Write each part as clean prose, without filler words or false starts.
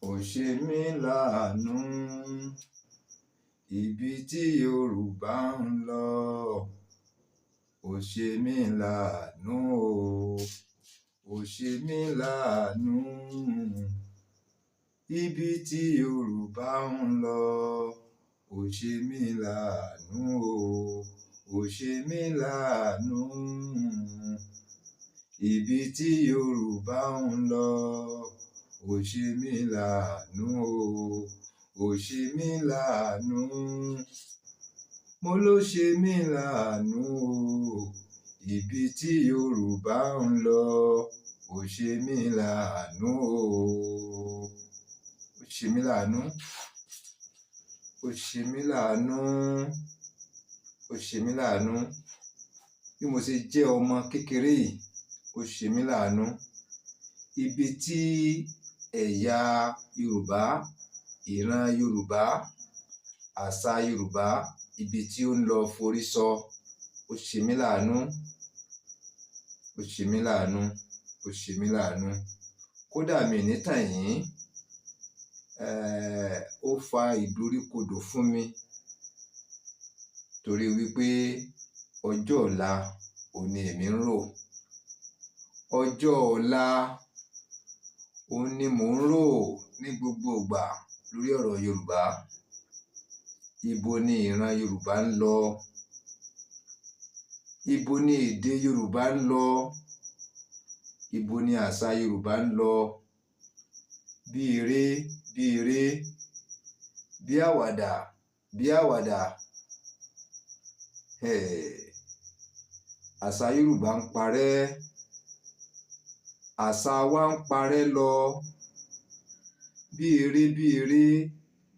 Ó ṣe mí láàánú, ibi tí Yorùbá ń lọ. Ó ṣe mí láàánú o, ó ṣe mí láàánú, ibi tí Yorùbá ń lọ. Ó ṣe mí láàánú o, ó ṣe mí láàánú, ibi tí Yorùbá ń lọ. Ó ṣe mí láàánú o, ó ṣe mí láàánú. Mo ló ṣe mí láàánú o, ibi tí Yorùbá ń lọ. Ó ṣe mí láàánú o, ó ṣe mí láàánú, ó ṣe mí láàánú, ó ṣe mí láàánú. Bí mo ṣe jẹ́ ọmọ kékeré yìí, ó ṣe mí láàánú. Ibi tí ẹ̀yà Yorùbá, ìran Yorùbá, àṣà Yorùbá, ibi tí ó ń lọ forí sọ, ó ṣe mí láàánú, ó ṣe mí láàánú, ó ṣe mí láàánú. Kódà mi ní tàn yín, ó fa ìdoríkodò fún mi torí wípé ọjọ́ ọ̀la òun ni èmi ń rò. Ọjọ́ ọ̀la òun ni mò ń rò ní gbogbo ìgbà lórí ọ̀rọ̀ Yorùbá. Ibo ni ìran Yorùbá ń lọ? Ibo ni èdè Yorùbá ń lọ? Ibo ni àṣà Yorùbá ń lọ? Bí eré bí eré, bí àwàdà bí àwàdà, àṣà Yorùbá ń parẹ́, àṣà wa ń parẹ́ lọ. Bí eré bí eré,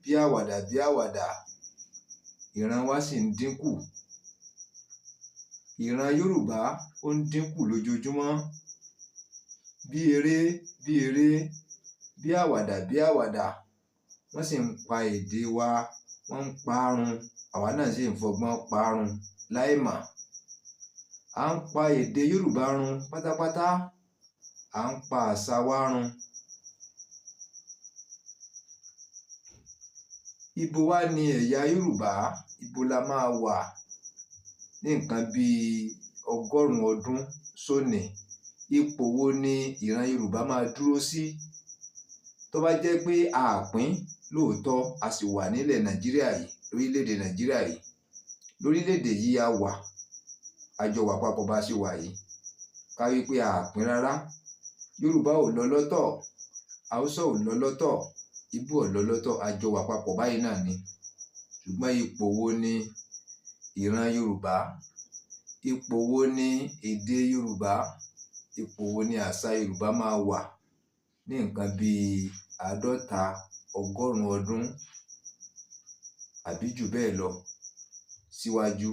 bí àwàdà bí àwàdà, ìran wa sì ń dínkù. Ìran Yorùbá ó ń dínkù lójoojúmọ́. Bí eré bí eré, bí àwàdà bí àwàdà, wọ́n sì ń pa èdè wa, wọ́n ń pa á run, àwa náà sì ń fọgbọ́n pa á run láì mọ̀. À ń pa èdè Yorùbá run pátápátá, à ń pa àṣà wa run. Ibo wá ni ẹ̀yà Yorùbá? Ibo la máa wà ní nǹkan bí 100 ọdún sónìí? Ipò wo ni ìran Yorùbá máa dúró sí? Tó bá jẹ́ pé a pín lóòótọ́, a sì wà nílẹ̀ Nàìjíríà yìí, lórílẹ̀-èdè Nàìjíríà yìí, lórílẹ̀-èdè yìí a wà, a jọ wà papọ̀ bá ṣe wà yìí. Ká wí pé a pín rárá. Yorùbá ò lọ lọ́tọ̀, Haúsá ò lọ lọ́tọ̀, Íbò ò lọ lọ́tọ̀, a jọ wà papọ̀ báyìí náà ni. Ṣùgbọ́n ipò wo ni ìran Yorùbá? Ipò wo ni èdè Yorùbá? Ipò wo ni àṣà Yorùbá máa wà ní nǹkan bí 50, 100 ọdún àbí jù bẹ́ẹ̀ lọ síwájú?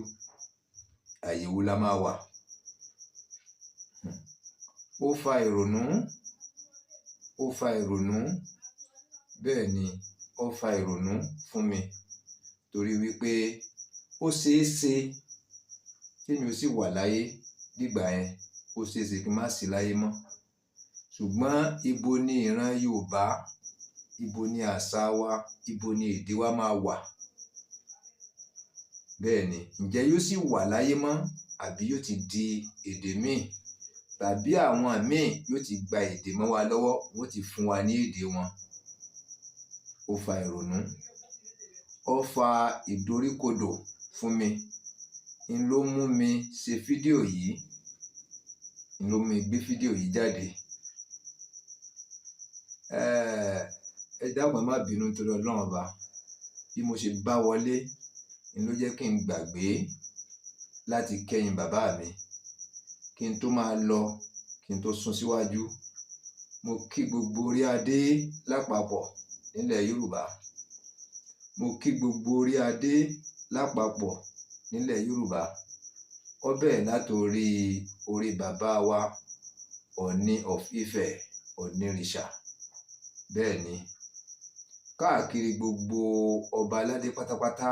Àyè wo la máa wà? Ó fa ìrònú, ó fa ìrònú. Bẹ́ẹ̀ ni, ó fa ìrònú fún mi torí wípé ó ṣeé ṣe kí èmi ó sì wà láyé nígbà yẹn, ó ṣeé ṣe kí n má sí láyé mọ́. Ṣùgbọ́n ibo ni ìran Yorùbá? Ibo ni àṣà wa? Ibo ni èdè wa máa wà? Bẹ́ẹ̀ ni, ǹjẹ́ yóò sì wà láyé mọ́ àbí yóò ti di èdè míì? Tàbí àwọn míì yóò ti gba èdè mọ́ wa lọ́wọ́, wọ́n ti fún wa ní èdè wọn. Ó fa ìrònú, ó fa ìdoríkodò fún mi. N ló mú mi ṣe fídíò yìí, n ló mú mi gbé fídíò yìí jáde. Ẹ dákun, ẹ má bínú nítorí Ọlọ́run ọba. Bí mo ṣe bá wọlé, n ló jẹ́ kí n gbàgbé láti kẹ́yìn bàbá mi. Kí n tó máa lọ, kí n tó sún síwájú, mo kí gbogbo orí adé lápapọ̀ nílẹ̀ Yorùbá. Mo kí gbogbo orí adé lápapọ̀ nílẹ̀ Yorùbá. Ó bẹ̀rẹ̀ látorí orí bàbá wa, Ọọ̀ni of Ifẹ̀, Ọọ̀nirìṣà. Bẹ́ẹ̀ ni, káàkiri gbogbo ọba aládé pátápátá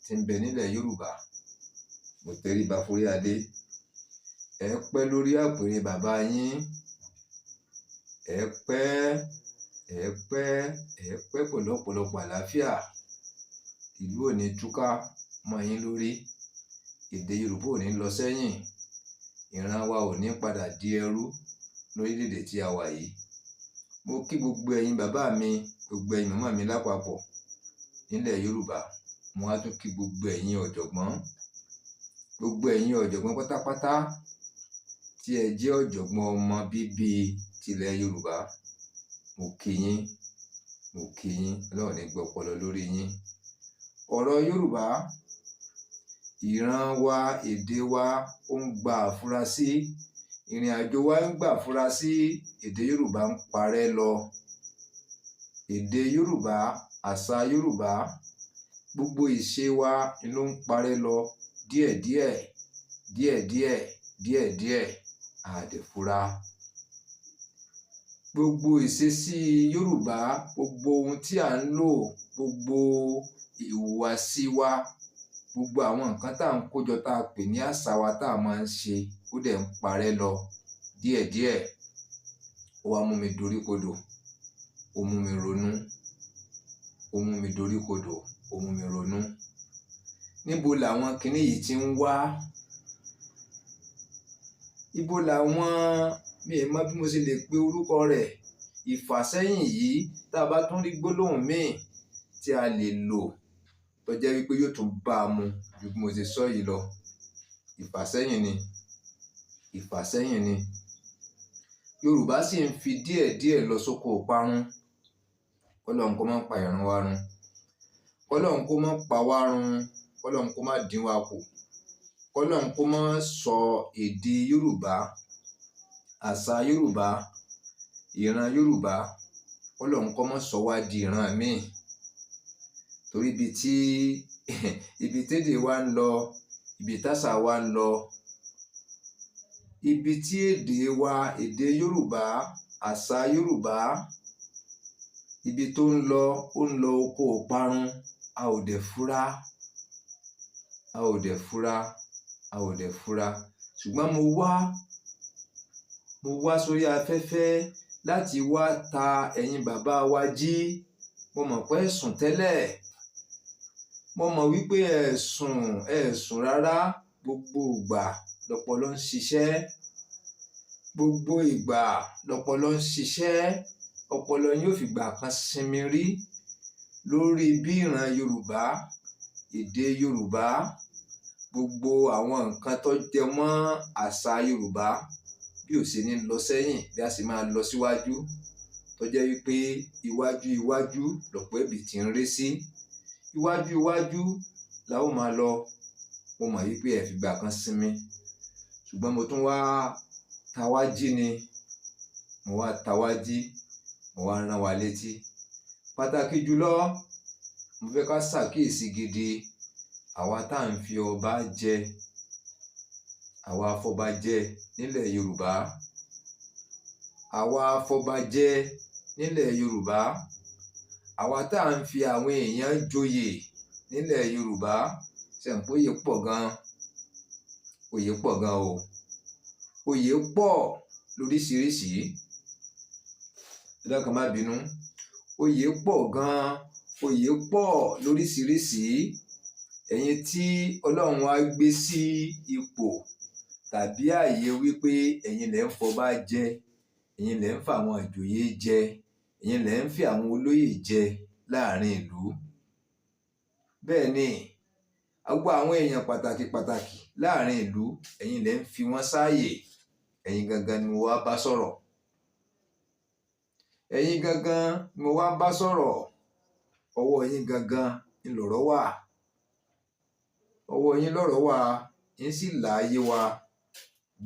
tí ń bẹ nílẹ̀ Yorùbá, mo tẹríba forí adé. Ẹ pẹ́ lórí àpèrè bàbá yín, ẹ pẹ́, Ẹ pẹ́, ẹ pẹ́ pẹ̀lú ọ̀pọ̀lọpọ̀ àlàáfíà. Ìlú ò ní túká mọ́ yín lórí. Èdè Yorùbá ò ní lọ sẹ́yìn. Ìran wa ò ní padà di ẹrú lórílẹ̀-èdè tí a wà yìí. Mo kí gbogbo ẹ̀yin bàbá mi, gbogbo ẹ̀yin màmá mi lápapọ̀ nílẹ̀ Yorùbá. Mo wá tún kí gbogbo ẹ̀yin ọ̀jọ̀gbọ́n, gbogbo ẹ̀yin ọ̀jọ̀gbọ́n pátápátá tí ẹ jẹ́ ọ̀jọ̀gbọ́n ọmọ bíbí tilẹ̀ Yorùbá. Mo kí yín, mo kí yín. Ọlọ́run ní gbọ́ ọpọlọ lórí yín. Ọ̀rọ̀ Yorùbá, ìran wa, èdè wa ó ń gba àfurasí. Ìrìn àjò wa ń gba àfurasí. Èdè Yorùbá ń parẹ́ lọ. Èdè Yorùbá, àṣà Yorùbá, gbogbo ìṣe wa ló ń parẹ́ lọ díẹ̀díẹ̀, díẹ̀díẹ̀, díẹ̀díẹ̀. A dẹ̀ fura. Gbogbo ìṣesí Yorùbá, gbogbo ohun tí à ń lò, gbogbo ìhùwàsí wa, gbogbo àwọn nǹkan tá à ń kójọ tá a pè ní àṣà wa tá a máa ń ṣe, ó dẹ̀ ń parẹ́ lọ díẹ̀díẹ̀. Ó wá mú mi doríkodò, ó mú mi ronú, ó mú mi doríkodò, ó mú mi ronú. Níbo làwọn kiní yìí tí ń wá? Ibo làwọn, mi ò mọ bí mo ṣe lè pe orúkọ rẹ̀, ìfàsẹ́yìn yìí, tá a bá tún rí gbólóhùn míì tí a lè lò tó jẹ́ wípé yóò tún bá a mu ju bí mo ṣe sọ yìí lọ. Ìfàsẹ́yìn ni, ìfàsẹ́yìn ni. Yorùbá sì ń fi díẹ̀díẹ̀ lọ sóko ìparun. Kọ́lọ́run kó má pa ìran wa run. Kọ́lọ́run kó má pa wá run. Kọ́lọ́run kó má dín wa kù. Kọ́lọ́run kó má sọ èdè Yorùbá, àṣà Yorùbá, ìran Yorùbá, Kọ́lọ́run kó má sọ wá di ìran míì. Torí ibi tí ibi tédè wa ń lọ, ibi táṣà wa ń lọ, ibi tí èdè wa, èdè Yorùbá, àṣà Yorùbá, ibi tó ń lọ, ó ń lọ oko ìparun. A ò dẹ̀ fura, a ò dẹ̀ fura, a ò dẹ̀ fura. Ṣùgbọ́n mo wá sórí afẹ́fẹ́ láti wá ta ẹ̀yin bàbá wa jí. Mo mọ̀ pé ẹ sùn tẹ́lẹ̀. Mo mọ̀ wípé ẹ sùn, ẹ sùn rárá. Gbogbo ìgbà lọpọlọ ń ṣiṣẹ́. Gbogbo ìgbà lọpọlọ ń ṣiṣẹ́. Ọpọlọ yín ò fìgbà kan sinmi rí lórí bí ìran Yorùbá, èdè Yorùbá, gbogbo àwọn nǹkan tó jẹ mọ́ àṣà Yorùbá bí ò ṣe ní lọ sẹ́yìn, bí a sì máa lọ síwájú, tó jẹ́ wípé iwájú iwájú lọ̀pọ̀ ẹ̀bìtì ń ré sí. Iwájú iwájú la ó máa lọ. Mo mọ̀ wípé ẹ fìgbà kan sinmi. Ṣùgbọ́n mo tún wá ta wá jí ni. Mo wá ta wá jí, mo wá rán wa létí. Pàtàkì jùlọ, mo fẹ́ ká ṣàkíyèsí gidi àwa tá à ń fi ọba jẹ, àwa afọbajẹ nílẹ̀ Yorùbá. Àwa afọbajẹ nílẹ̀ Yorùbá. Àwa tá à ń fi àwọn èèyàn joyè nílẹ̀ Yorùbá. Ṣé ẹ mọ̀ pé oyè pọ̀ gan? Oyè pọ̀ gan o. Oyè pọ̀ lóríṣiríṣi. Ẹ dákun, má bínú. Oyè pọ̀ gan. Oyè pọ̀ lóríṣiríṣi. Ẹ̀yin tí Ọlọ́run á gbé sí ipò tàbí ààyè wípé ẹ̀yin lẹ̀ ń fọba jẹ, ẹ̀yin lẹ̀ ń fa àwọn ìjòyè jẹ, ẹ̀yin lẹ̀ ń fi àwọn olóyè jẹ láàrin ìlú. Bẹ́ẹ̀ ni, gbogbo àwọn èèyàn pàtàkì pàtàkì láàrin ìlú, ẹ̀yin lẹ̀ ń fi wọ́n sáàyè. Ẹ̀yin gangan ni mo wá bá sọ̀rọ̀. Ẹ̀yin gangan ni mo wá bá sọ̀rọ̀. Ọwọ́ yín gangan ni lọ̀rọ̀ wà. Ọwọ́ yín lọ̀rọ̀ wà. Yín sì láàyè wa.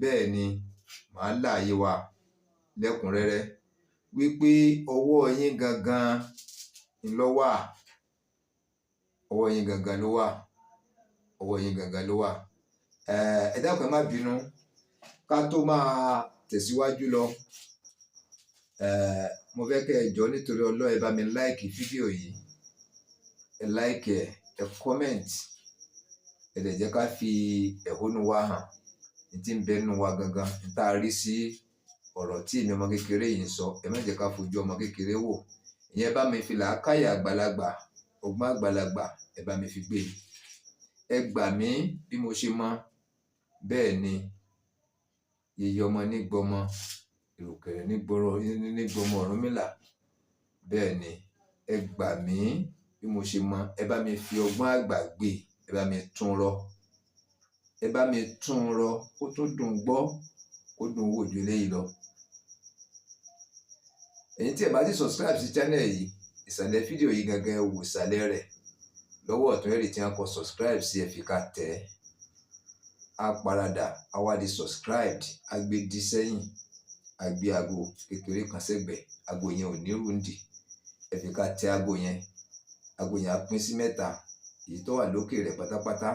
Bẹ́ẹ̀ ni, màá láàyè wa lẹ́kùnrẹ́rẹ́ wípé ọwọ́ yín gangan ń ló wà. Ọwọ́ yín gangan ló wà. Ọwọ́ yín gangan ló wà. Ẹ dákun, ẹ má bínú. Ká tó máa tẹ̀síwájú lọ, mo fẹ́ kẹ́ ẹ jọ̀ọ́ nítorí Ọlọ́run, ẹ bá mi like fídíò yìí. Ẹ like ẹ, ẹ comment. Ẹ dẹ̀ jẹ́ ká fi ẹ̀hónú wa hàn. Ní tí ń bẹ nínú wa gangan, ní tá a rí sí Ọ̀rọ̀ tí èmi ọmọ kékeré yìí ń sọ, ẹ má jẹ́ ká fojú ọmọ kékeré wò. Ìyẹn bá mi fi làákàyè àgbàlagbà, ọgbọ́n àgbàlagbà, ẹ bá mi fi gbé. Ẹ gbà mí bí mo ṣe mọ. Bẹ́ẹ̀ ni, yèyé ọmọ ní gbọmọ, ìrùkẹ̀rẹ̀ ní gbọmọ Ọ̀rúnmìlà. Bẹ́ẹ̀ ni, ẹ gbà mí bí mo ṣe mọ. Ẹ bá mi fi ọgbọ́n àgbà gbé, ẹ bá mi tún rọ. Ẹ bá mi tún rọ kó tún dùn gbọ́, kó dùn wò ju eléyìí lọ. Ẹ̀yin tí ẹ bá ti subscribe sí channel yìí, ìsàlẹ̀ fídíò yìí gangan, ẹ wò ìsàlẹ̀ rẹ̀ lọ́wọ́ ọ̀tún, ẹ̀rì tí wọ́n kọ subscribe sí, ẹ fi ká tẹ̀ ẹ́. Á paradà, á wá di subscribed, á gbé dí sẹ́yìn, á gbé aago kékeré kan sẹ́gbẹ̀ẹ́. Aago yẹn ò ní rúndì. Ẹ fi ká tẹ aago yẹn. Aago yẹn á pín sí mẹ́ta. Èyí tó wà lókè rẹ̀ pátápátá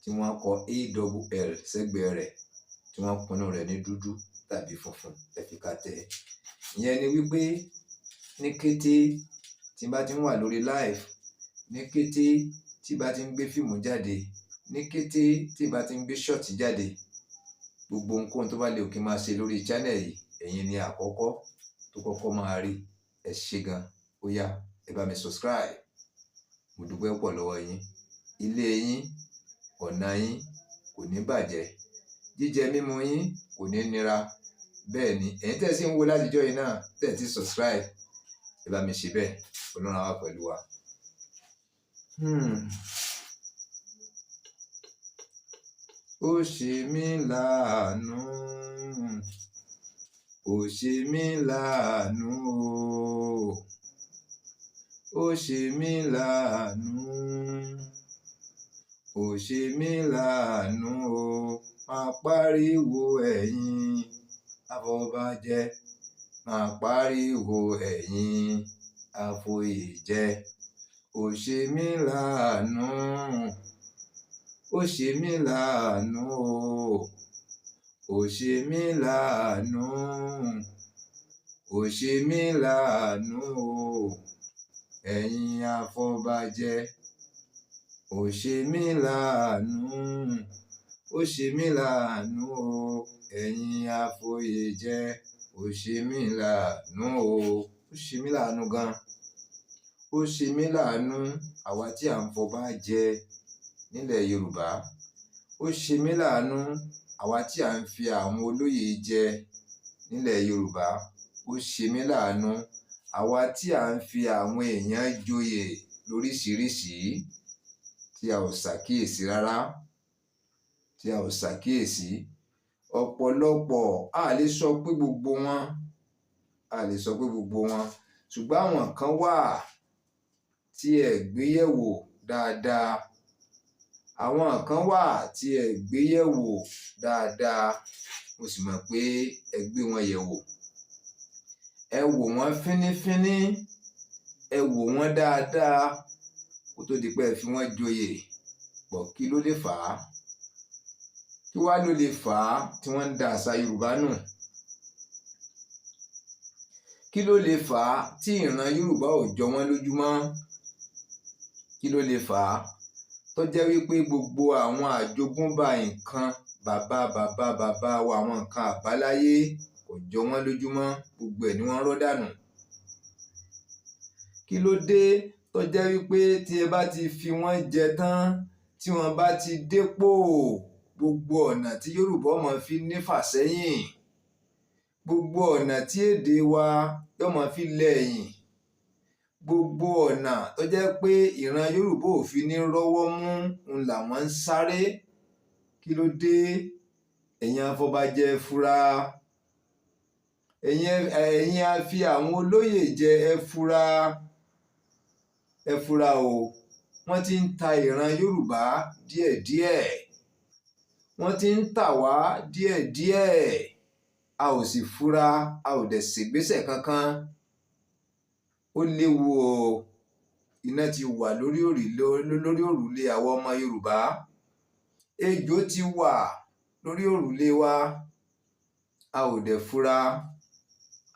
tí wọ́n kọ ALL sẹ́gbẹ̀ẹ́ rẹ̀, tí wọ́n pinnu rẹ̀ ní dúdú tàbí funfun, ẹ fi ká tẹ̀ ẹ́. Ìyẹn ni wípé ní kété tí n bá ti ń wà lórí live, ní kété tí bá ti ń gbé fíìmù jáde, ní kété tí bá ti ń gbé short jáde, gbogbo ohunkóhun tó bá lè kí n máa ṣe lórí channel yìí, ẹ̀yin ni àkọ́kọ́ tó kọ́kọ́ máa rí. Ẹ ṣé gan. Ó yá, ẹ bá mi subscribe. Mo dúpẹ́ pọ̀ lọ́wọ́ yín. Ilé yín, ọ̀nà yín kò ní bàjẹ́. Jíjẹ mímu yín kò ní nira. Bẹ́ẹ̀ ni, ẹ̀yin tẹ́ ẹ sì ń wo látijọ́ yìí náà, tẹ́ ẹ ti subscribe, ẹ bá mi ṣe bẹ́ẹ̀. Ọlọ́run á wà pẹ̀lú wa. Ó ṣe mí láàánú, ó ṣe mí láàánú o, ó ṣe mí láàánú, ó ṣe mí láàánú o. Máa pariwo, ẹ̀yin afọbajẹ, máa pariwo, ẹ̀yin afoyèjẹ. Ó ṣe mí láàánú, ó ṣe mí láàánú o, ó ṣe mí láàánú, ó ṣe mí láàánú o, ẹ̀yin afọbajẹ. Ó ṣe mí láàánú, ó ṣe mí láàánú o, ẹ̀yin afoyèjẹ. Ó ṣe mí láàánú o, ó ṣe mí láàánú gan. Ó ṣe mí láàánú, àwa tí à ń fọba jẹ nílẹ̀ Yorùbá. Ó ṣe mí láàánú, àwa tí à ń fi àwọn olóyè jẹ nílẹ̀ Yorùbá. Ó ṣe mí láàánú, àwa tí à ń fi àwọn èèyàn joyè lóríṣiríṣi tí a ò ṣàkíyèsí rárá, tí a ò ṣàkíyèsí. Ọ̀pọ̀lọpọ̀, a lè sọ pé gbogbo wọn, a lè sọ pé gbogbo wọn, ṣùgbọ́n àwọn kan wà tí ẹ gbé yẹ̀wò dáadáa. Àwọn kan wà tí ẹ gbé yẹ̀wò dáadáa. Mo sì mọ̀ pé ẹ gbé wọn yẹ̀wò. Ẹ wò wọ́n fínífíní, ẹ wò wọ́n dáadáa kó tó di pé ẹ fi wọ́n joyè pọ̀. Kí ló lè fà á? Kí wá ló lè fà á tí wọ́n ń da àṣà Yorùbá nù? Kí ló lè fà á tí ìran Yorùbá ò jọ wọ́n lójúmọ́? Kí ló lè fà á tó jẹ́ wípé gbogbo àwọn àjogúnbá nǹkan bàbá bàbá bàbá wa, àwọn nǹkan àbáláyé, kò jọ wọ́n lójúmọ́, gbogbo ẹ̀ ni wọ́n rọ́ dànù? Kí ló dé tó jẹ́ wípé tí ẹ bá ti fi wọ́n jẹ tán, tí wọ́n bá ti dépò, gbogbo ọ̀nà tí Yorùbá ọmọ fi nífàsẹ́yìn, gbogbo ọ̀nà tí èdè wa yóò máa fi lẹ́yìn, gbogbo ọ̀nà tó jẹ́ pé ìran Yorùbá ò fi ní rọ́wọ́ mú ń làwọn ń sáré? Kí ló dé? Ẹ̀yin afọbajẹ, fura. Ẹ̀yin a fi àwọn olóyè jẹ, ẹ fura, ẹ fura o. Wọ́n ti ń ta ìran Yorùbá díẹ̀díẹ̀, wọ́n ti ń tà wá díẹ̀díẹ̀. A ò sì fura, a ò dẹ̀ ṣègbésẹ̀ kankan. Ó léwu o. Iná ti wà lórí òrùlé àwọn ọmọ Yorùbá. Ejò ti wà lórí òrùlé wa. A ò dẹ̀ fura,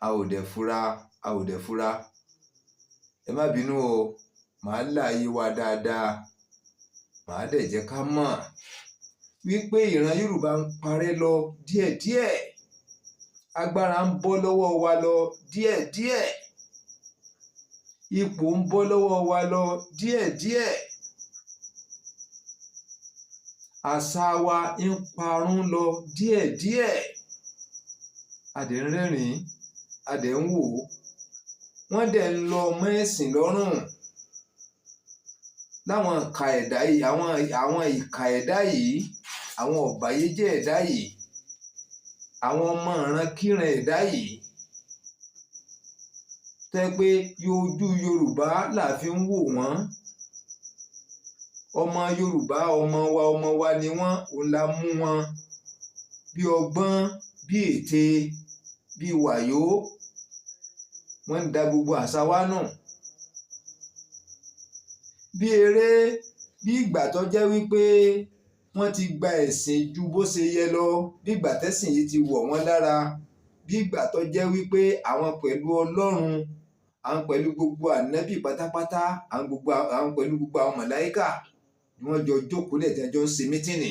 a ò dẹ̀ fura, a ò dẹ̀ fura. Ẹ má bínú o. Màá láàyè wa dáadáa, màá dẹ̀ jẹ́ ká mọ̀ wípé ìran Yorùbá ń parẹ́ lọ díẹ̀díẹ̀. Agbára ń bọ́ lọ́wọ́ wa lọ díẹ̀díẹ̀, ipò ń bọ́ lọ́wọ́ wa lọ díẹ̀díẹ̀, àṣà wa ń parun lọ díẹ̀díẹ̀. A dẹ̀ ń rẹ́rìn-ín, a dẹ̀ ń wò ó. Wọ́n dẹ̀ ń lọ ọmọ ẹ̀sìn lọ́rùn láwọn ìka ẹ̀dá yìí, àwọn ìka ẹ̀dá yìí, àwọn ọ̀bàyéjẹ́ ẹ̀dá yìí, àwọn ọmọ ìrankíran ẹ̀dá yìí, tẹ́ pé ojú Yorùbá là fi ń wò wọ́n. Ọmọ Yorùbá, ọmọ wa, ọmọ wa ni wọ́n. Òun la mú wọn bí ọgbọ́n, bí ète, bí wàyó. Wọ́n ń da gbogbo àṣà wa nù bí eré, bí ìgbà tó jẹ́ wípé wọ́n ti gba ẹ̀sìn ju bó ṣe yẹ lọ, bí ìgbà tẹ́sìn yìí ti wọ̀ wọ́n lára, bí ìgbà tó jẹ́ wípé àwọn pẹ̀lú Ọlọ́run, àwọn pẹ̀lú gbogbo ànábì pátápátá, àwọn pẹ̀lú gbogbo àwọn màláíkà ni wọ́n jọ jókòó lẹ̀, tí wọ́n jọ ń ṣe meeting,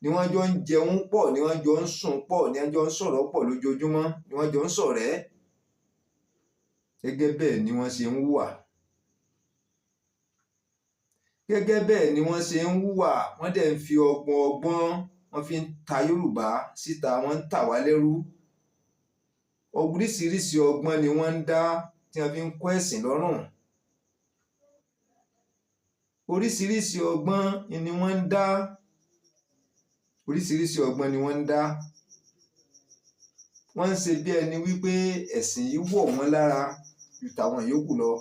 ni wọ́n jọ ń jẹun pọ̀, ni wọ́n jọ ń sùn pọ̀, ni wọ́n jọ ń sọ̀rọ̀ pọ̀ lójoojúmọ́, ni wọ́n jọ ń ṣọ̀rẹ́. Gẹ́gẹ́ bẹ́ẹ̀ ni wọ́n ṣe ń hùwà, gẹ́gẹ́ bẹ́ẹ̀ ni wọ́n ṣe ń hùwà. Wọ́n dẹ̀ ń fi ọgbọ́n ọgbọ́n, wọ́n fi ń ta Yorùbá síta, wọ́n ń tà wá lẹ́rú. Oríṣiríṣi ọgbọ́n ni wọ́n ń dá tí wọ́n fi ń kọ́ ẹ̀sìn lọ́rùn. Oríṣiríṣi ọgbọ́n ni wọ́n ń dá, oríṣiríṣi ọgbọ́n ni wọ́n ń dá. Wọ́n ń ṣe bí ẹni wípé ẹ̀sìn yìí wọ̀ wọ́n lára ju tàwọn yòókù lọ.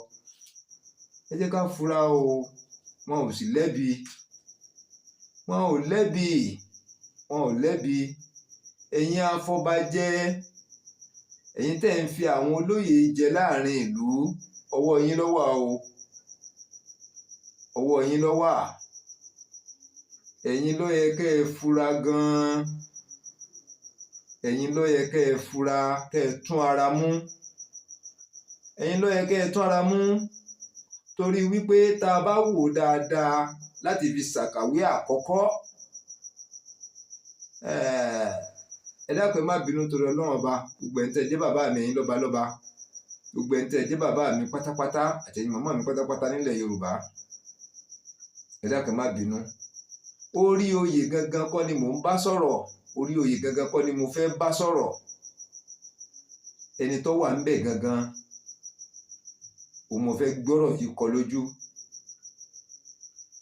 Ẹ jẹ́ ká fura o. Wọn ò sì lẹ́bi, wọn ò lẹ́bi, wọn ò lẹ́bi. Ẹ̀yin afọbajẹ, ẹ̀yin tẹ́ ń fi àwọn olóyè jẹ láàrin ìlú, ọwọ́ yín ló wà o, ọwọ́ yín ló wà. Ẹ̀yin ló yẹ kẹ́ ẹ fura gan-an, ẹ̀yin ló yẹ kẹ́ ẹ fura, kẹ́ ẹ tún ara mú. Ẹ̀yin ló yẹ kẹ́ ẹ tún ara mú, torí wípé tá a bá wò dáadáa láti fi ṣàkàwé àkọ́kọ́, ẹ dákun, ẹ má bínú torí Ọlọ́run Ọba. Gbogbo ẹ̀ ń tẹ́ ẹ jẹ́ bàbá mi, ẹ̀yin lọ́ba lọ́ba, gbogbo ẹ̀ ń tẹ́ ẹ jẹ́ bàbá mi pátápátá àtẹ̀yin màmá mi pátápátá nílẹ̀ Yorùbá, ẹ dákun, ẹ má bínú. Orí oyè gangan kọ́ ni mò ń bá sọ̀rọ̀, orí oyè gangan kọ́ ni mo fẹ́ bá sọ̀rọ̀. Ẹni tó wà ńbẹ̀ gangan òun mo fẹ́ gbọ́rọ̀ yìí kọ lójú,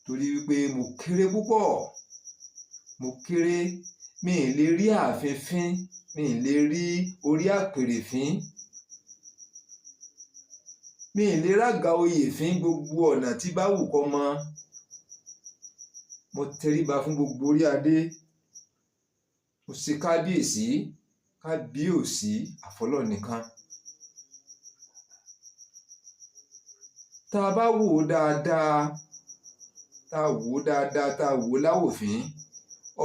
torí wípé mo kéré púpọ̀, mo kéré. Mi ì lè rí ààfin fín, mi ì lè rí orí àpèrè fín, mi ì lè rága oyè fín. Gbogbo ọ̀nà tí bá wù kọ́ mọ, mo tẹríba fún gbogbo orí adé, mo ṣe kábíyèsí, kábíyèsí àfọlọ́ nìkan. Tá a bá wò ó dáadáa, tá a wò ó dáadáa, tá a wò ó láwòfín,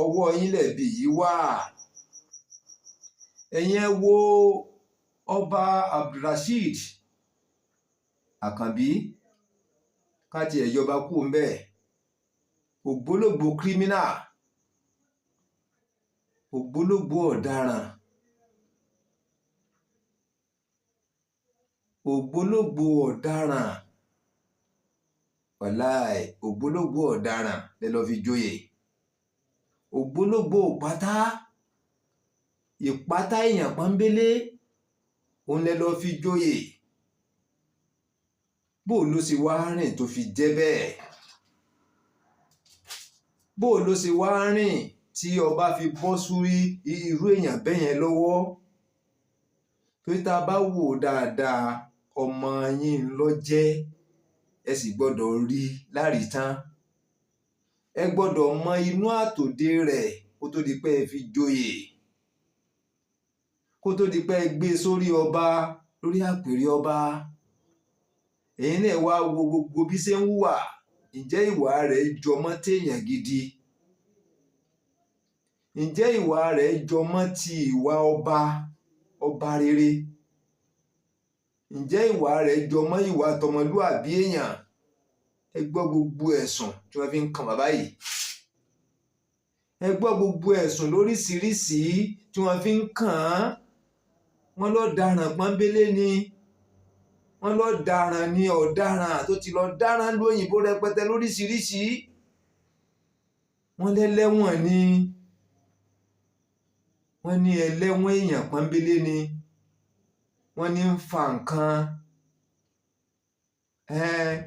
ọwọ́ yín lẹ̀bi yìí wà. Ẹ̀yin ẹ wo Ọba Abdulrasheed Àkànbí, ká tiẹ̀ yọba kúrò ńbẹ̀, ògbólógbòó kírímínà, ògbólógbòó ọ̀daràn, ògbólógbòó ọ̀daràn, wàláì, ògbólógbòó ọ̀daràn lẹ lọ́ọ́ fi joyè, ògbólógbòó pátá, ìpátá èèyàn pọ́nbélé òun lẹ lọ́ọ́ fi joyè. Bó ló ṣe wá rìn tó fi jẹ́ bẹ́ẹ̀? Bó ló ṣe wá rìn tí ọba fi bọ́ sórí irú èèyàn bẹ́yẹn lọ́wọ́? Torí tá a bá wò ó dáadáa, ọmọ yín ló jẹ́. Ẹ sì gbọ́dọ̀ rí láàrí tán, ẹ gbọ́dọ̀ mọ inú àtòdé rẹ̀ kó tó di pé ẹ fi joyè, kó tó di pé ẹ gbé e sórí ọba, lórí àpèrè ọba. Ẹ̀yin náà wá wo gbogbo bí ṣe ń hùwà. Ǹjẹ́ ìwà rẹ̀ jọmọ́ téèyàn gidi? Ǹjẹ́ ìwà rẹ̀ jọmọ́ ti ìwà ọba, ọba rere? Ǹjẹ́ ìwà rẹ̀ jọmọ́ ìwà tọmọlúàbí èèyàn? Ẹ gbọ́ gbogbo ẹ̀sùn tí wọ́n fi ń kan bàbá yìí, ẹ gbọ́ gbogbo ẹ̀sùn lóríṣiríṣi tí wọ́n fi ń kàn án. Wọ́n lọ́daràn pọ́nbélé ni, wọ́n lọ́daràn ni, ọ̀daràn tó ti lọ dáràn lóyìnbó rẹpẹtẹ lóríṣiríṣi. Wọ́n lẹ́lẹ́wọ̀n ni, wọ́n ní ẹlẹ́wọ̀n èèyàn pọ́nbélé ni. Wọ́n ní ń fa nǹkan,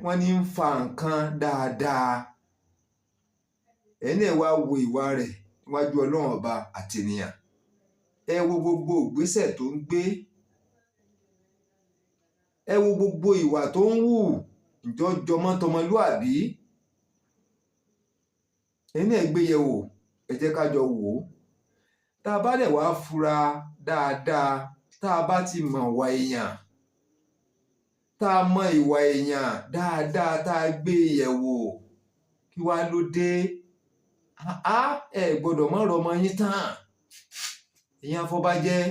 wọ́n ní ń fa nǹkan dáadáa. Ẹ̀yin náà wá wo ìwà rẹ̀ níwájú Ọlọ́run Ọba àti ènìyàn. Ẹ wo gbogbo ìgbésẹ̀ tó ń gbé, ẹ wo gbogbo ìwà tó ń hù. Ǹjọ́ jọmọ́ tọmọlúàbí? Ẹ̀yin náà gbé yẹ̀wò, ẹ jẹ́ ká jọ wò ó. Tá a bá dẹ̀ wá fura dáadáa, tá a bá ti mọ̀ wà èèyàn, tá a mọ ìwà èèyàn dáadáa, tá a gbé yẹ̀wò, kí wá ló dé? Ẹ gbọ́dọ̀ mọ̀ rọmọ yín tán. Ìyẹn afọbajẹ́,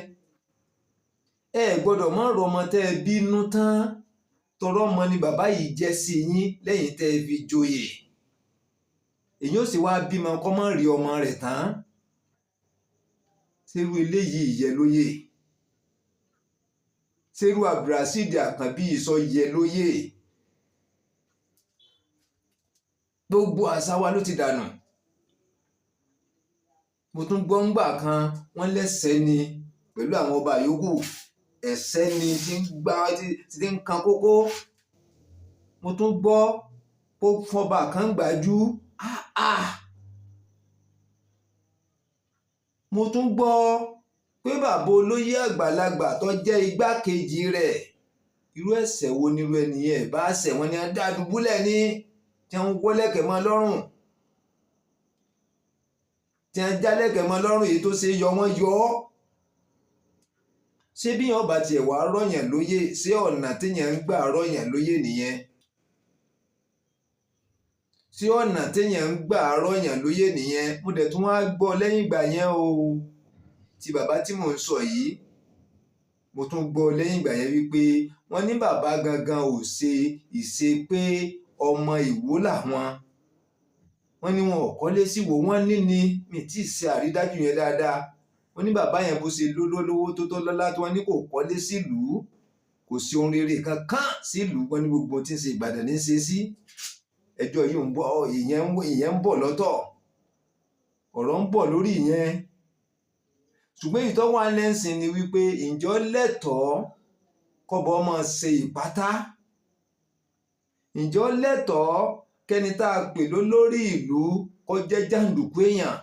ẹ gbọ́dọ̀ mọ̀ rọmọ tẹ́ ẹ bínú tán. Tọrọ ọmọ ni bàbá yìí jẹ́ sí yín lẹ́yìn tẹ́ ẹ fi joyè. Èyí ó sì wá bímọ kọ́ mọ́ rí ọmọ rẹ̀ tán. Ṣerú eléyìí yẹ lóyè? Ṣerú Abdulrasheed Àkànbí sọ yẹ lóyè? Gbogbo àṣà wa ló ti dànù. Mo tún gbọ́ ńgbà kan, wọ́n lẹ́sẹ̀ ni pẹ̀lú àwọn ọba yòókù, ẹ̀sẹ̀ ni tí ń gbá tí ń kan kókó. Mo tún gbọ́ kó fọba kan gbájú. Mo tún gbọ́ pé bàbá olóyè àgbàlagbà tó jẹ́ igbákejì rẹ̀, irú ẹ̀ṣẹ̀ wo nírú ẹni yẹn bá ṣẹ̀? Wọ́n ní dá dùbúlẹ̀ ní tí wọ́n wọ́lẹ̀kẹ̀ mọ́ lọ́rùn, tí wọ́n jálẹ̀kẹ̀ mọ́ lọ́rùn, èyí tó ṣe yọ wọ́n yọ ọ́. Ṣé bí yẹn ọba tiẹ̀ wá rọ̀yàn lóyè, ṣé ọ̀nà téèyàn ń gbà rọ̀yàn lóyè nìyẹn? Ṣé ọ̀nà téèyàn ń gbà rọ̀yàn lóyè nìyẹn? Mo dẹ̀ tún wá gbọ́ lẹ́yìn ìgbà yẹn o, ti bàbá tí mò ń sọ yìí, mo tún gbọ́ lẹ́yìn ìgbà yẹn wípé wọ́n ní bàbá gangan ò ṣe ìṣe pé ọmọ Ìwó làwọn. Wọ́n ní wọn ò kọ́lé sí Ìwó, wọ́n ní ni mi tí ì ṣe àrídájú yẹn dáadáa. Wọ́n ní bàbá yẹn bó ṣe lólówó tó tó lọ́lá tí wọ́n ní kò kọ́lé sílùú, kò sí ohun rere kankan sílùú. Wọ́n ní gbogbo tí ń ṣe Ìbàdàn ní í ṣe sí. Ẹjọ́ yìí ń bọ̀, ìyẹn ń bọ̀ lọ́tọ̀, ọ̀rọ̀ ń bọ̀ lórí ìyẹn. Ṣùgbọ́n èyí tó wà lẹ́sìn ni wípé ǹjọ́ lẹ́tọ̀ọ́ kọ́bọ̀ ọmọ ṣe ìpátá? Ǹjọ́ lẹ́tọ̀ọ́ kẹ́ni tá a pè lólórí ìlú kó jẹ́ jàǹdùkú èèyàn?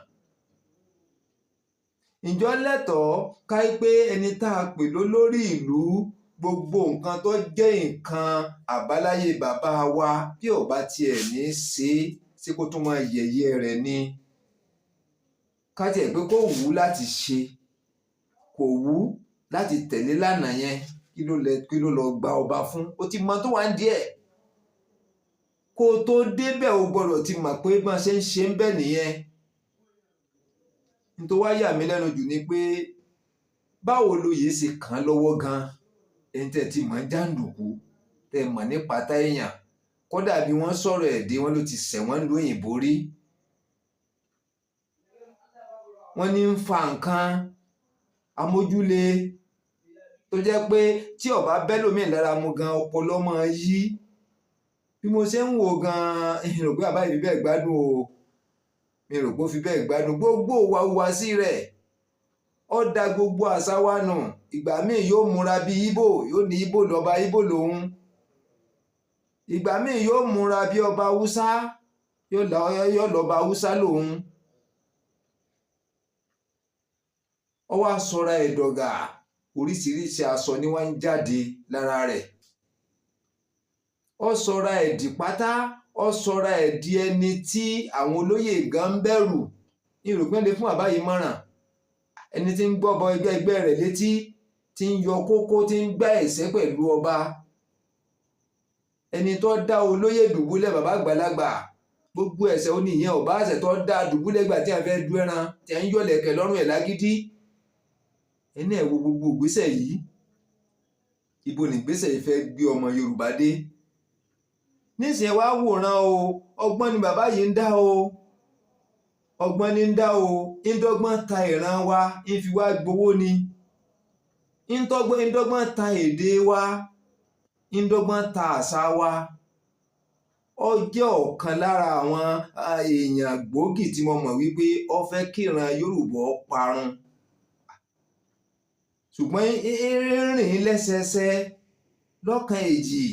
Ǹjọ́ lẹ́tọ̀ọ́ ká pé ẹni tá a pè lólórí ìlú, gbogbo nǹkan tó jẹ́ nǹkan àbáláyé bàbá wa, bí ó bá tiẹ̀ ní í ṣe, ṣé kó tún máa yẹ̀yẹ́ rẹ̀ ni? Ká tiẹ̀ pé kó wù ú láti ṣe, kò wù ú láti tẹ̀lé lánàá yẹn, kí ló lọ gba ọba fún? Ó ti mọ tó wà ń díẹ̀. Kó o tó débẹ̀, o gbọ́dọ̀ ti mọ̀ pé bí wọ́n ṣe ń ṣe ń bẹ̀ nìyẹn. N tó wá yà mí lẹ́nu jù ni pé báwo loyè ṣe kàn án lọ́wọ́ gan-an, ẹni tẹ́ ti mọ̀ jàǹdùkú, tẹ́ mọ̀ nípa tá èèyàn, kódà bí wọ́n sọ̀rọ̀ ẹ̀ dé, wọ́n ló ti ṣẹ̀wọ̀n lóyìnbó rí. Wọ́n ní ń fa nǹkan amójúle tó jẹ́ pé tí ó bá bẹ́lòmíì lára mu gan, ọpọlọ máa yí. Bí mo ṣe ń wò gan, mi rò pé bàbá yìí fi bẹ́ẹ̀ gbádùn o. Mi rò pé ó fi bẹ́ẹ̀ gbádùn. Gbogbo ìwàhùwàsí rẹ̀, ó da gbogbo àṣà wa nù. Ìgbà míì yóò múra bí Íbò, yóò ní Íbò lọ́ba, Íbò lòun. Ìgbà míì yóò múra bí ọba Haúsá, yóò lọ́ba Haúsá lòun. Ó wá sọra ẹ̀ dọ̀gà, oríṣiríṣi aṣọ ni wọ́n ń jáde lára rẹ̀. Ó sọra ẹ̀ dì pátá, ó sọra ẹ̀ di ẹni tí àwọn olóyè gan ń bẹ̀rù. Ní ìrò pé lè fún bàbá yìí mọ̀ràn. Ẹni tí ń gbọ́bọ ẹgbẹ́ ẹgbẹ́ rẹ̀ létí, tí ń yọ kókó, tí ń gbá ẹ̀sẹ̀ pẹ̀lú ọba. Ẹni tó dá olóyè dùbúlẹ̀, bàbá àgbàlagbà, gbogbo ẹ̀sẹ̀ ó ní ìyẹn ọba àṣẹ tó dá dùbúlẹ̀ gbà tí a fẹ́ du ẹran, tí a ń yọ̀lẹ̀kẹ̀ lọ́rùn ẹ̀ lágídí. Ẹni ẹ̀ wo gbogbo ìgbésẹ̀ yìí. Ibo ni ìgbésẹ̀ yìí fẹ́ gbé ọmọ Yorùbá dé? Nísìnyí wá wòran o, ọgbọ́n ni bàbá yìí ń dá o. Ọgbọ́n ni ń dá o. Ń dọ́gbọ́n ta ìran wa, ń fi wá gbowó ni. Ń dọ́gbọ́n ta èdè wa, ń dọ́gbọ́n ta àṣà wa. Ó jẹ́ ọ̀kan lára àwọn èèyàn gbòógì tí mo mọ̀ wípé ó fẹ́ kíran Yorùbá ó parun, ṣùgbọ́n ń rìn lẹ́sẹẹsẹ lọ́kàn èjì,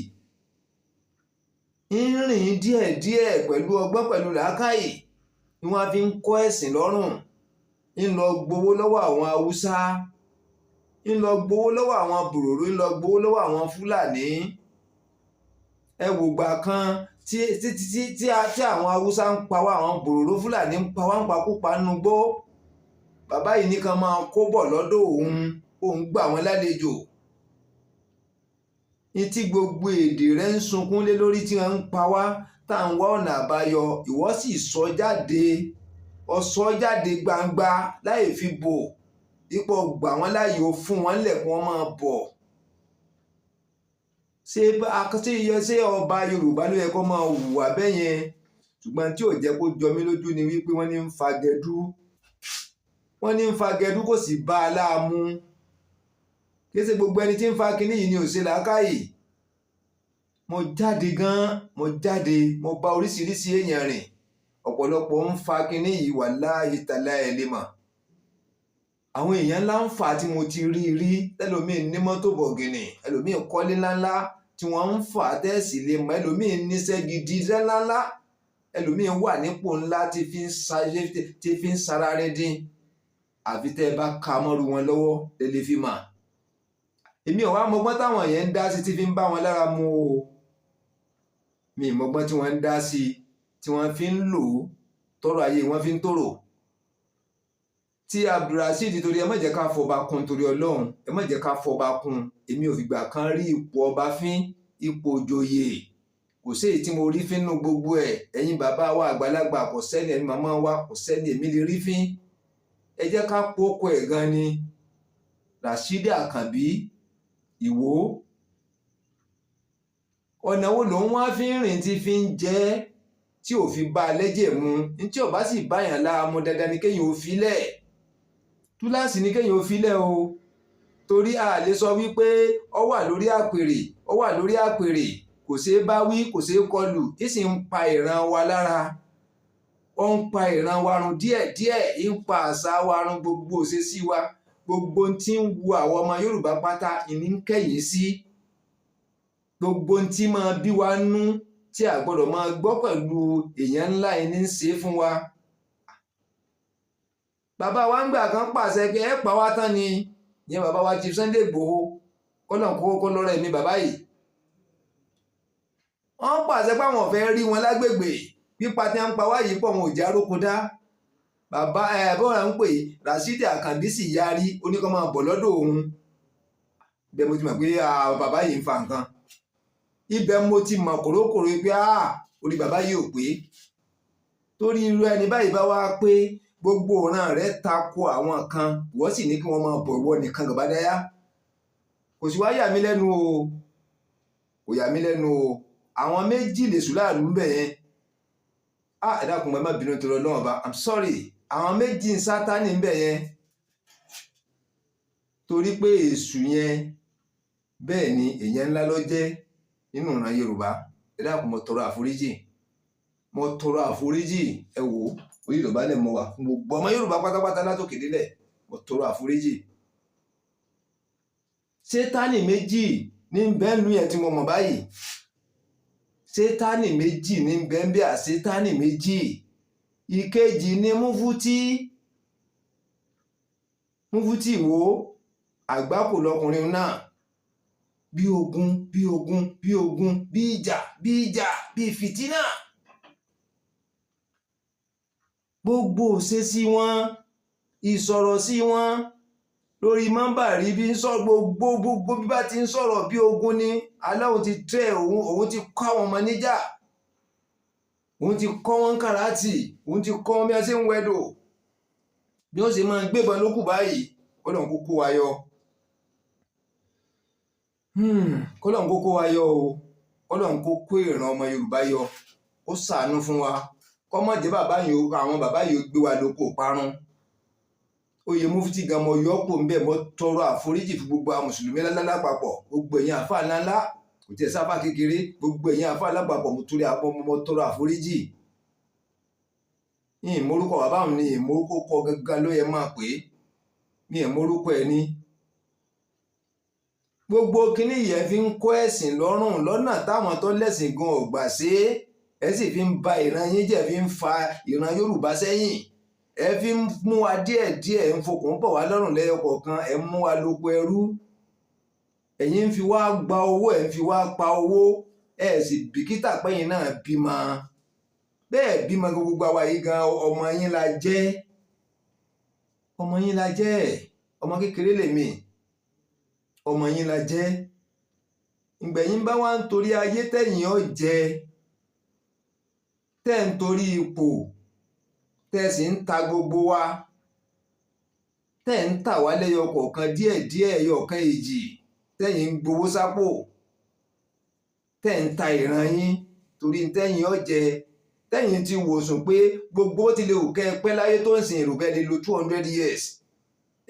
ń rìn díẹ̀díẹ̀ pẹ̀lú ọgbọ́n, pẹ̀lú làákàyè ni wọ́n fi ń kọ́ ẹ̀sìn lọ́rùn. Ń lọ gbowó lọ́wọ́ àwọn Haúsá, ń lọ gbowó lọ́wọ́ àwọn Bòròró, ń lọ gbowó lọ́wọ́ àwọn Fúlàní. Ẹ wò gbà kan tí tí tí tí tí àwọn Haúsá ń pa wá, àwọn Bòròró, Fúlàní ń pa wá ń pakúpa nínú igbó. Bàbá yìí nìkan máa kó bọ̀ lọ́dọ̀ òun, òun gbà wọ́n lálejò ní tí gbogbo èdè rẹ̀ ń sunkún lé lórí, tí wọ́n ń pa wá, tá à ń wá ọ̀nà àbáyọ. Ìwọ sì sọ jáde, ọ sọ jáde gbangba láì fi bò ipò, gbà wọ́n láàyè, ó fún wọn lẹ̀ kí wọ́n máa bọ̀. Ṣé ọba Yorùbá ló yẹ kó máa hùwà bẹ́ẹ̀ yẹn? Ṣùgbọ́n tí ò jẹ́ kó jọ mí lójú ni wípé wọ́n ní ń fa gẹdú, wọ́n ní ń fa gẹdú, kò sì bá a láàmú. Kí ṣe gbogbo ẹni tí ń fa kinní yìí ni ò ṣe làákàyè. Mo jáde gan, mo jáde, mo bá oríṣiríṣi èèyàn rìn. Ọ̀pọ̀lọpọ̀ ń fa kinní yìí, wàláhì tàláhì, ẹ̀ lè mọ̀. Àwọn èèyàn ńlá ń fà á tí mo ti rí rí. Ẹlòmíín ní mọ́tò bọ̀gìnì, ẹlòmíín kọ́lé ńláńlá tí wọ́n ń fà á tẹ́ẹ̀sì lè mọ̀. Ẹlòmíín níṣẹ́ gidi, iṣẹ́ ńláńlá. Ẹlòmíín wà nípò ńlá tí fi ń sara rẹ̀ dín. Àfi tẹ́ ẹ bá ka mọ́rú wọn lọ́wọ́ lè lè fi mà. Èmi ò wá mọgbọ́n táwọn yẹn ń dá sí tí fi ń bá wọn lára mu o. Mi ì mọgbọ́n tí wọ́n ń dá sí tí wọ́n fi ń lò ó, tọrọ ayé wọn fi ń tòrò. Tí Abdulrasheed, torí ẹ má jẹ́ ká fọba kún, torí Ọlọ́run, ẹ má jẹ́ ká fọba kún. Èmi ò fìgbà kan rí ipò ọba fín, ipò òjòyè, kò sí èyí tí mo rí fínú gbogbo ẹ̀. Ẹ̀yin bàbá wa àgbàlagbà, kò sẹ́ni, ẹ̀yin màmá wa, kò sẹ́ni èmi lè rí fín. Ẹ jẹ́ ká pókó ẹ̀ gan ni. Rasheed Àkànbí Ìwó, ọ̀nà wo lòun wá fi ń rìn tí fi ń jẹ́ tí ò fi bá a lẹ́jẹ̀ mu? Ní tí ò bá sì báyàn láàmú, dandan ni kéèyàn ò filẹ̀, túláàsì ni kéèyàn ò filẹ̀ o, torí a lè sọ wípé ó wà lórí àpèrè, ó wà lórí àpèrè, kò ṣeé bá wí, kò ṣeé kọlù, tí sì ń pa ìran wa lára. Ó ń pa ìran wa run díẹ̀díẹ̀, ń pa àṣà wa run, gbogbo òṣèṣì wa, gbogbo tí ń wu àwọn ọmọ Yorùbá pátá ìní ń kẹ̀yìn sí, gbogbo tí máa bí wa nú tí a gbọ́dọ̀ máa gbọ́ pẹ̀lú èèyàn ńlá ẹni ń ṣe fún wa. Bàbá wa ń gbà kan pàṣẹ pé ẹ pa wá tán ni. Ìyẹn bàbá wa Chief Sunday Igboho, kọ́nà kókó kó lọ́rọ̀ ẹ̀mí bàbá yìí. Wọ́n pàṣẹ pé àwọn ò fẹ́ rí wọn lágbègbè, pípa tí wọ́n ń pa wá yìí pọ̀, wọn ò já róko dá. Bàbá ẹ bọ́ọ̀rọ̀ ń pè Rasheed Àkànbí sì yarí, ó ní kó máa bọ̀ lọ́dọ̀ òun. Ibẹ̀ mo ti mọ̀ pé bàbá yìí ń fa nǹkan. Ibẹ̀ mo ti mọ̀ kòrókòró pé orí bàbá yìí ò pé, torí irú ẹni báyìí bá wá pé gbogbo ọ̀ràn rẹ̀ tako àwọn kan, ìwọ sì ní kí wọ́n máa bọ̀, ìwọ nìkan gàbádáyà. Kò sì wá yà mí lẹ́nu o, kò yà mí lẹ́nu o. Àwọn méjì lè sùn láàlú ń bẹ̀ yẹn. Ẹ dákun, ẹ má bínú torí Ọlọ́run ọba, I'm sorry. Àwọn méjì ń sátánì ń bẹ̀ yẹn, torí pé èṣù yẹn bẹ́ẹ̀ ni èèyàn ńlá ló jẹ́ nínú ìran Yorùbá. Ẹ dákun, mo tọrọ àforíjì, mo tọrọ àforíjì. Ẹ wò ó, orí Yorùbá lè mọ wà fún gbogbo ọmọ Yorùbá pátápátá látòkè délẹ̀. Mo tọrọ àforíjì. Sétánì méjì ní bẹ́ẹ̀ lu yẹn tí mo mọ̀ báyìí. Sétánì méjì ní bẹ́ẹ̀ bí àsétánì méjì. Ìkejì ní Múfútí, Múfútí Ìwó, àgbákò lọkùnrin náà. Bí ogun, bí ogun, bí ogun, bí ìjà, bí ìjà, bí fìtínà, gbogbo òṣèṣì wọn, ìsọ̀rọ̀ sí wọn lórí mọ́ńbàrí, bí ń sọ gbogbo gbogbo bí bá ti ń sọ̀rọ̀, bí ogun ni. Aláwọ̀ ti tẹ́ òun, òun ti kọ́ àwọn ọmọ níjà, òun ti kọ́ wọn kàràtì, òun ti kọ́ wọn bí wọ́n ṣe ń wẹ̀dò, bí wọ́n ṣe máa gbébọn lókù báyìí. Kọ́lọ́n kó kó wa yọ, kọ́lọ́n kó kó wa yọ o. Kọ́lọ́n kó kó ìran ọmọ Yorùbá yọ, ó ṣàánú fún wa, kọ́mọ̀ jẹ́ bàbá yìí, àwọn bàbá yìí ó gbé wa lóko parun. Oyè mufti gan, mo yọ kó ń bẹ̀. Mo tọrọ àforíjì fún gbogbo àwọn mùsùlùmí ńláńlá lápapọ̀, gbogbo ẹ̀yin àfáà ńláńlá, kò tiẹ̀ sáfà kékeré, gbogbo ẹ̀yin àfáà lápapọ̀, mo torí àpọ̀ mo tọrọ àforíjì. Ní ìmórúkọ bàbá òun ní ìmórúkọ kọ gangan ló yẹ máa pè é ní ìmórúkọ ẹ̀ ní. Gbogbo kínní yẹn fi ń kó ẹ̀sìn lọ́rùn lọ́nà táwọn tó lẹ́sìn gan ò gbà ṣe é. Ẹ sì fi ń ba ìran yín jẹ́, fi ń fa ìran Yorùbá sẹ́yìn, ẹ fi ń mú wa díẹ̀díẹ̀, ń fokùn bọ̀ wá lọ́rùn lẹ́yọ kọ̀ọ̀kan, ẹ ń mú wa lóko ẹrú. Ẹ̀yin ń fi wá gba owó, ẹ̀ ń fi wá pa owó, ẹ̀ sì bìkítà pẹ́yìn náà bímọ. Bẹ́ẹ̀ bímọ, gbogbo àwa yìí gan, ọmọ yín la jẹ́, ọmọ yín la jẹ́. Ọmọ kékeré lèmi, ọmọ yín la jẹ́. Ìgbẹ̀yìn bá wá ń torí ayé tẹ̀yìn ọ̀ jẹ, tẹ́ ń torí ipò, tẹ́ sì ń ta gbogbo wa, tẹ́ ń tà wá lẹ́yọ kọ̀ọ̀kan díẹ̀díẹ̀, ẹyọ kan èjì, tẹ́yìn ń gbowó sápò, tẹ́ ń ta ìran yín torí tẹ́yìn ọ̀ jẹ, tẹ́yìn ti wòsùn pé gbogbo ó ti lè wù kẹ́ ẹ pẹ́ láyé tó ń sin èrò bẹ́ẹ̀ lè lo 200 years.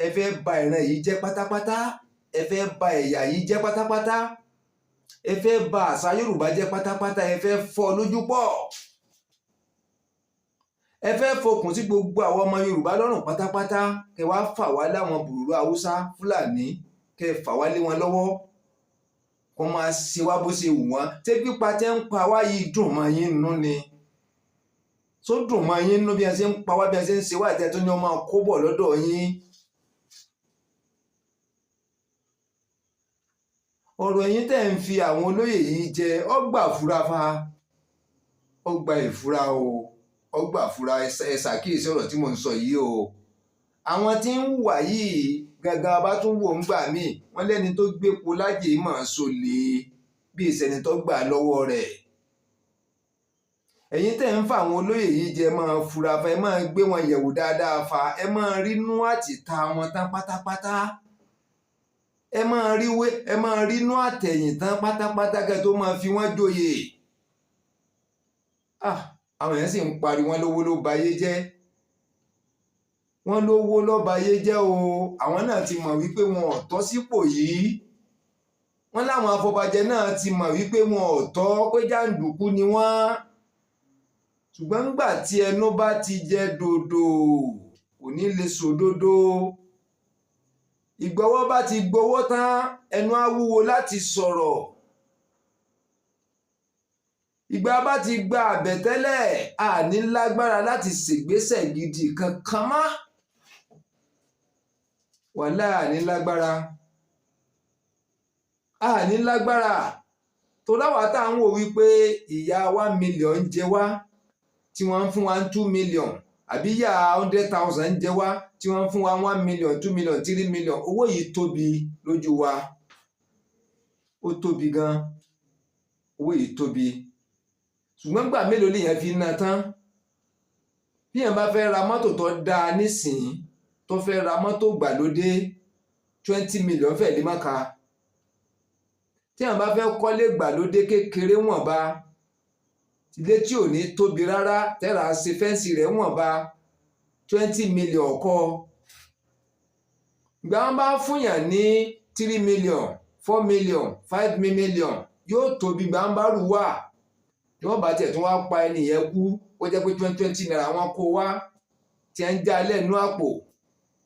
Ẹ fẹ́ ba ìran yìí jẹ́ pátápátá, ẹ fẹ́ ba ẹ̀yà yìí jẹ́ pátápátá, ẹ fẹ́ ba àṣà Yorùbá jẹ́ pátápátá, ẹ fẹ́ fọ́ lójú pọ̀, ẹ fẹ́ fokùn sí gbogbo àwọn ọmọ Yorùbá lọ́rùn pátápátá, kẹ wá fà wá láwọn bùrùrù Haúsá Fúlàní, kẹ fà wá lé wọn lọ́wọ́, kó máa ṣe wá bó ṣe wù wọ́n. Ṣé pípa tẹ́ ń pa wá yìí dùn mọ́ yín nínú ni? Tó dùn mọ́ yín nínú bí ẹ ṣe ń pa wá, bí ẹ ṣe ń ṣe wá, ìtẹ́ tó ní ọmọ kó bọ̀ lọ́dọ̀ yín? Ọ̀rọ̀ ẹ̀yin tẹ́ ń fi àwọn olóyè yìí jẹ, ọgbà fura fa, ọgbà ìfura o, ọgbà fura. Ẹ ṣàkíyèsí ọ̀rọ̀ tí mò ń sọ yìí o. Àwọn tí ń wà yìí gangan bá tún wò ń gbà míì, wọ́n lẹ́ni tó gbépo lájè mọ̀ sólè bí ìsẹ̀ni tó gbà lọ́wọ́ rẹ̀. Ẹ̀yin tẹ́ ń fa àwọn olóyè yìí jẹ, máa fura fa, ẹ máa gbé wọn yẹ̀wò dáadáa fa, ẹ máa rínú àtìta wọn tán pátápátá, ẹ máa ríwé, ẹ máa rínú àtẹ̀yìn tán pátápátá kẹ́ tó máa fi wọ́n joyè. Àwọn èèyàn sì ń pariwo, wọn lówó ló bayé jẹ́, wọ́n lówó ló bayé jẹ́ o. Àwọn náà ti mọ̀ wípé wọn ò tọ́ sípò yìí. Wọ́n láwọn afọbajẹ náà ti mọ̀ wípé wọn ò tọ́, pé jàǹdùkú ni wọ́n. Ṣùgbọ́n ńgbà tí ẹnu bá ti jẹ dòdò, kò ní lè sòdodo. Ìgbọ́wọ́ bá ti gbowó tán, ẹnu á wúwo láti sọ̀rọ̀. Ìgbà bá ti gba àbẹ̀tẹ́lẹ̀, a ní lágbára láti ṣègbésẹ̀ gidi kankan mọ́. Wàhálà, a ní lágbára, a ní lágbára tó láwa tá à ń wò wípé ìyá 1 million ń jẹ wá tí wọ́n ń fún wa 2 million, àbí ìyá 100,000 ń jẹ wá tí wọ́n ń fún wa 1 million, 2 million, 3 million. Owó yìí tóbi lójú wa, ó tóbi gan, owó yìí tóbi. Ṣùgbọ́n gbà mélòó lèèyàn fi ná tán? Bí èèyàn bá fẹ́ ra mọ́tò tó dáa nísìnyí, tó fẹ́ ra mọ́tò gbàlódé, 20 million fẹ́ẹ̀ lè má ka. Tí èèyàn bá fẹ́ kọ́lé gbàlódé kékeré wọ̀nba, ilé tí ò ní tóbi rárá, tẹ́ra ṣe fence rẹ̀ wọ̀nba, 20 million kọ́. Ìgbà wọn bá fúnyàn ní 3 million, 4 million, 5 million, yóò tóbi. Ìgbà wọn bá rù wá, tí wọ́n bá tiẹ̀ tún wá pa ẹni yẹn kú, ó jẹ́ pé twenty twenty naira wọn kó wá, tí ń já lẹ́nu àpò,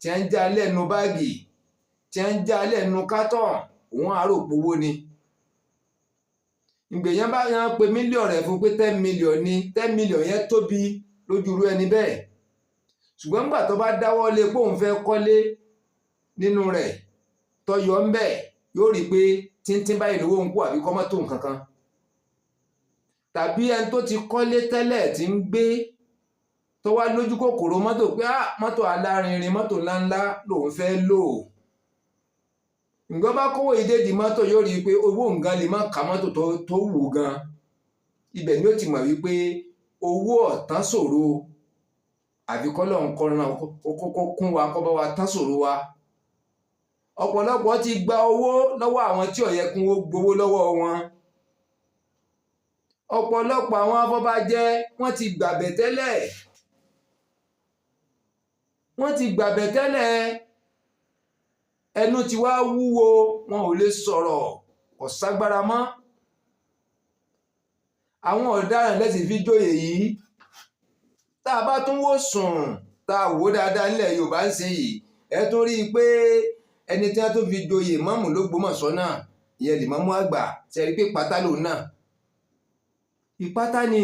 tí ń já lẹ́nu báàgì, tí ń já lẹ́nu carton, òun àárò powó ni. Ìgbèyàn bá yàn pé mílíọ̀nù rẹ̀ fún pé 10 million ni, 10 million yẹn tóbi lójú irú ẹni bẹ́ẹ̀. Ṣùgbọ́n nígbà tó bá dáwọ́ lé pé òun fẹ́ kọ́lé nínú rẹ̀, tó yọ ń bẹ̀, yóò rí i pé tíntín báyìí lówó ń kú, àbí kọ́ mọ́tò nǹkan kan, tàbí ẹni tó ti kọ́lé tẹ́lẹ̀ tí ń gbé, tó wá lójú kòkòrò mọ́tò pé ah, mọ́tò alárinrin, mọ́tò ńláńlá lòun fẹ́ lò. Ǹgbọ́n bá kówó ìdédìí mọ́tò, yóò rí i pé owó nǹkan lè má ka mọ́tò tó wù gan. Ibẹ̀ ni ó ti mọ̀ wípé owó ọ̀tán ṣòro, àfi kọ́lọ́run kọ́ran kó kún wa, kó bá wa tán ṣòro wa. Ọ̀pọ̀lọpọ̀ ti gba owó lọ́wọ́ àwọn tí ò yẹ kí wọ́n gbowó lọ́wọ́ wọn. Ọ̀pọ̀lọpọ̀ àwọn afọbajẹ, wọ́n ti gbàbẹ̀ tẹ́lẹ̀. Wọ́n ti gbàbẹ̀ tẹ́lẹ̀, ẹnu ti wá wúwo, wọn ò lè sọ̀rọ̀, kò ságbára mọ́. Àwọn ọ̀daràn lẹ́sìn fi jóyè yìí. Tá a bá tún wò sùn, tá a wò dáadáa nílẹ̀ Yorùbá ń sìn yìí, ẹ tún rí i pé ẹni tí wọ́n tún fi joyè mọ́mù l'Ógbómọ̀ṣọ́ náà, ìyẹn lè mọ́mú àgbà, ṣe rí i pé pátá lòun náà, ìpátá ni.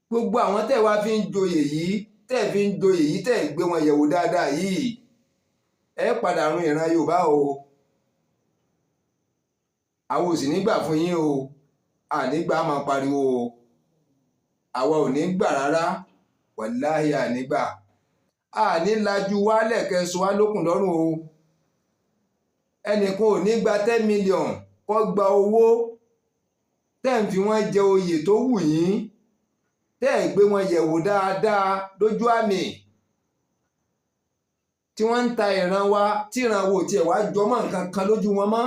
Gbogbo àwọn tẹ́ wá fi ń joyè yìí, tẹ́ fi ń joyè yìí, tẹ́ gbé wọn yẹ̀wò dáadáa yìí, ẹ padà run ìran Yorùbá o. Àwọn ò sì ní gbà fún yín o. Ànígbà máa pariwo o. Àwa ò ní gbà rárá, wàláhì, ànígbà. Àní lajú wálẹ̀ kẹsùn wá lókùn lọ́rùn o. Ẹnìkan ò ní gba 10 million kó gba owó tẹ́ ń fi wọ́n jẹ oyè tó wù yín, tẹ́ ẹ̀ gbé wọn yẹ̀wò dáadáa lójú àmì tí wọ́n ń ta ìran wa, tí ìran wo tiẹ̀ wá jọmọ́ nǹkan kan lójú wọn mọ́,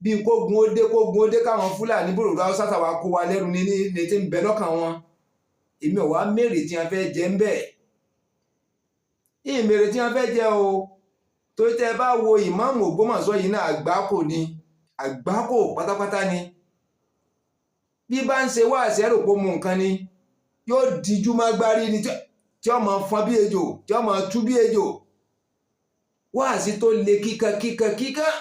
bíi kógun ó dé, kógun ó dé, káwọn Fúlàní bòròdó Haúsá tàwa kó wa lẹ́rù ní tí ń bẹ lọ́kàn wọn. Èmi ò wá mèrè tí wọ́n fẹ́ jẹ ń bẹ̀, ìmèrè tí wọ́n fẹ́ jẹ o. Torí tẹ́ ẹ bá wo ìmáàmù Ògbómọ̀ṣọ́ yìí náà, àgbákò ni, àgbákò pátápátá ni. Bí bá ń ṣe wáàsí, ẹ̀rọ pé ó mu nǹkan ni, yóò díjú má gbárí ni, tí ó máa fọn bí ejò, tí ó máa tú bí ejò. Wáàsí tó le kíkan kíkan kíkan.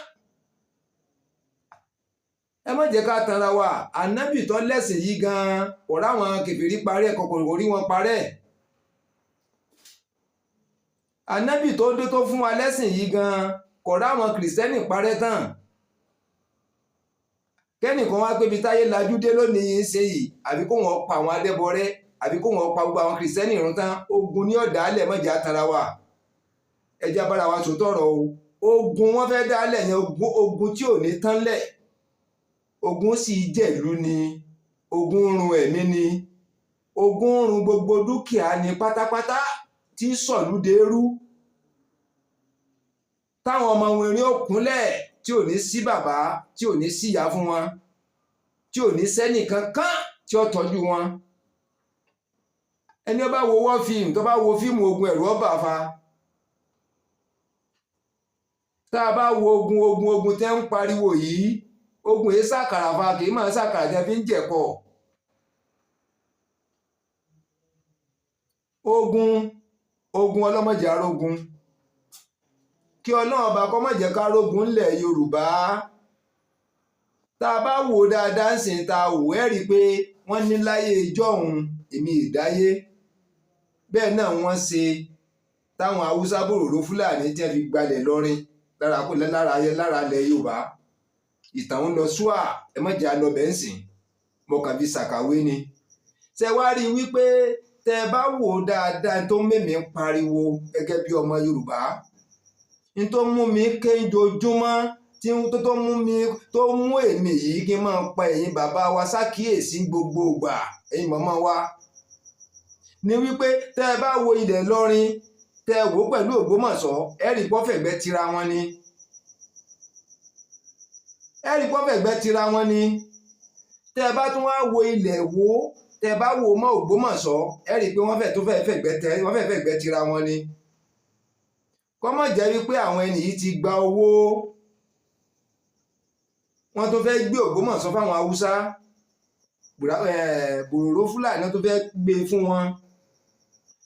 Ẹ má jẹ́ ká tanra wa. Ànábì tó lẹ́sìn yìí gan-an kò ráwọn kèfèrí parẹ́, kò rí wọn parẹ́. Ànábì tó dé tó fún wa lẹ́sìn yìí gan-an kò ráwọn kìrìsìtẹ́nì parẹ́ tán. Kẹ́nìkan wá pé ibi táyé lajú dé lónìí yìí ń ṣe yìí, àbí kó wọn pa àwọn adẹ́bọrẹ́, àbí kó wọn pa gbogbo àwọn kìrìsìtẹ́nì run tán, ogun ní ọ̀dàálẹ̀. Mọ̀jà tara wa, ẹja bára wa sòótọ́ ọ̀rọ̀ o. Ogun wọn fẹ́ dálẹ̀ yẹn, ogun tí ò ní tán lẹ̀. Ogun sì jẹ̀lú ni, ogun run ẹ̀mí ni, ogun run gbogbo dúkìá ni pátápátá, tí sọ̀lú dérú, táwọn ọmọ wọn erin òkúnlẹ̀, tí ò ní sí bàbá, tí ò ní sí ìyá fún wọn, tí ò ní sẹ́nì kankan tí ó tọ́jú wọn. Ẹni ó bá wo war film, tó bá wo fíìmù ogun, ẹ̀rù ọba fa. Tá a bá wo ogun, ogun, ogun tẹ́ ń pariwo yìí, ogun yìí sàkàrà fa, kì í máa sàkàrà tẹ́ fi ń jẹ̀kọ̀. Ogun, ogun, ọlọ́mọdé arógun. Kí Ọlọ́run ọba kó má jẹ́ ká rógun ńlẹ̀ Yorùbá. Tá a bá wò dáadáa ń sìn, tá a wò ẹ́ rí i pé wọ́n ní láyé ìjọ́un, èmi ìdáyé bẹ́ẹ̀ náà, wọ́n ṣe táwọn Haúsá bòròró Fúlàní tí wọ́n fi gbalẹ̀ lọ́rin lára kó lára lára ilẹ̀ Yorùbá. Ìtàn ń lọ ṣúà, ẹ má jẹ́ àlọ́ bẹ́ẹ̀ ń sìn, mo kàn fi ṣàkàwé ni. Ṣe wá rí i wípé tẹ́ ẹ bá wò ó dáadáa, tó mẹ́mí ń pariwo gẹ́gẹ́ bí ọmọ Yorùbá, ní tó mú mi kéńjojúmọ́, tí tó mú mi, tó mú èmi yìí kí n máa pa ẹ̀yin bàbá wa ṣàkíyèsí gbogbo ìgbà, ẹ̀yin màmá wa, ni wípé tẹ́ ẹ bá wo ilẹ̀ Ìlọrin, tẹ́ ẹ wò ó pẹ̀lú Ògbómọ̀ṣọ́, ẹ rí pọ́fẹ̀gbẹ́ tira wọn ni, ẹ rí pọ́fẹ̀gbẹ́ tira wọn ni. Tẹ́ ẹ bá tún wá wo ilẹ̀ Ìwó, tẹ́ ẹ bá wò ó mọ́ Ògbómọ̀ṣọ́, ẹ rí i pé wọ́n fẹ́ tó fẹ́ fẹ̀gbẹ́ tẹ, wọ́n fẹ́ fẹ̀gbẹ́ tira wọn ni. Kọ́mọ̀ jẹ́ wípé àwọn ẹni yìí ti gba owó, wọ́n tó fẹ́ gbé Ògbómọ̀ṣọ́ fáwọn Haúsá bòròró Fúlàní, tó fẹ́ gbé fún wọn.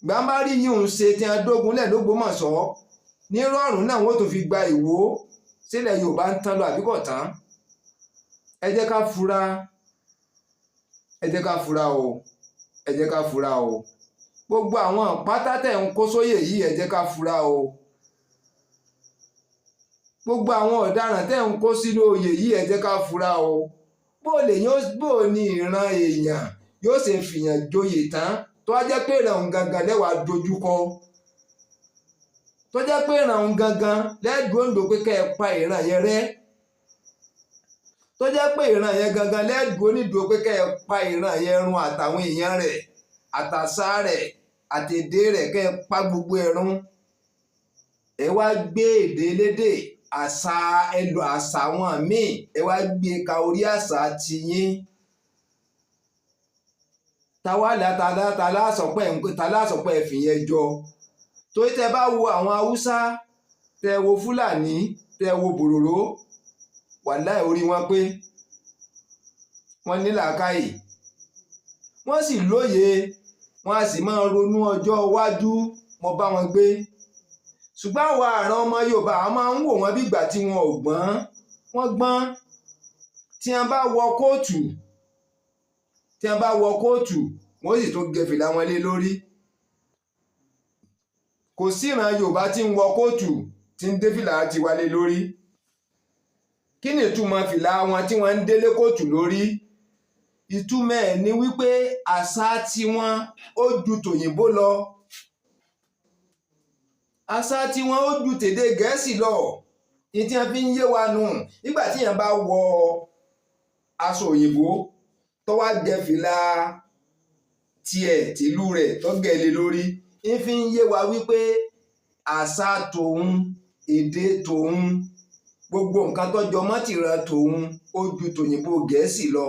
Gbàmbárí yìí ń ṣe tí wọ́n dógun lẹ̀ lÓgbómọ̀ṣọ́ nírọ̀rùn náà, wọ́n tó fi gba Ìwó. Sílẹ̀ Yorùbá ń tán lọ àbí kò tán? Ẹ jẹ́ ká fura, ẹ jẹ́ ká fura o, ẹ jẹ́ ká fura o. Gbogbo àwọn pátá tẹ̀ ń kó sóyè yìí, ẹ jẹ́ ká fura o. Gbogbo àwọn ọ̀daràn tẹ̀ ń kó sínú oyè yìí, ẹ jẹ́ ká fura o. Bó lè yóò, bó ní ìran èèyàn yóò ṣe fìyàn joyè tán, tó wá jẹ́ pé ìran òun gangan lẹ́wàá dojúkọ, tó jẹ́ pé ìran òun gangan lẹ́ẹ̀dúndò pé kẹ́ ẹ pa ìran yẹn rẹ́, tó jẹ́ pé ìran yẹn gangan lẹ́ẹ̀dúró nídùú pé kẹ́ ẹ pa ìran yẹn run, àtàwọn èèyàn rẹ̀, àtàṣà rẹ̀, àtèdè rẹ̀, kẹ́ ẹ pa gbogbo ẹ̀ run. Ẹ wá gbé èdè elédè, àṣà ẹlò, àṣà àwọn míì, ẹ wá gbé ka orí àṣà tiyín. Táwa látàlásọpẹ́ fìyẹn jọ, Torí tẹ bá wo àwọn Haúsá, tẹ wo Fúlàní, tẹ wo Bòròró, wàláì, orí wọn pé, wọ́n ní làákàyè, wọ́n sì lóye, wọ́n á sì máa ronú ọjọ́ iwájú. Mo bá wọn gbé, ṣùgbọ́n àwa àrùn ọmọ Yorùbá, a máa ń wò wọ́n bí ìgbà tí wọn ò gbọ́n. Wọ́n gbọ́n. Tí wọ́n bá wọ kóòtù, tí wọ́n bá wọ kóòtù, wọ́n sì tún gẹ fìlà wọn lé lórí. Kò sí ìran Yorùbá tí ń wọ kóòtù tí ń dé fìlà tiwa lé lórí. Kí ni ìtumọ̀ fìlà wọn tí wọ́n ń délé kóòtù lórí? Ìtumọ̀ ẹ̀ ni wípé àṣà tiwọn ó ju tòyìnbó lọ, àṣà tiwọn ó ju tèdè Gẹ̀ẹ́sì lọ. Ní tí wọ́n fi ń yé wa nù. Nígbà tí èèyàn bá wọ aṣọ òyìnbó, tó wá gẹ fìlà tiẹ̀ tìlú rẹ̀ tó gẹ̀ lé lórí, ń fi ń yé wa wípé àṣà tòun, èdè tòun, gbogbo nǹkan tó jọ mọ́ tìran tòun, ó ju tòyìnbó Gẹ̀ẹ́sì lọ.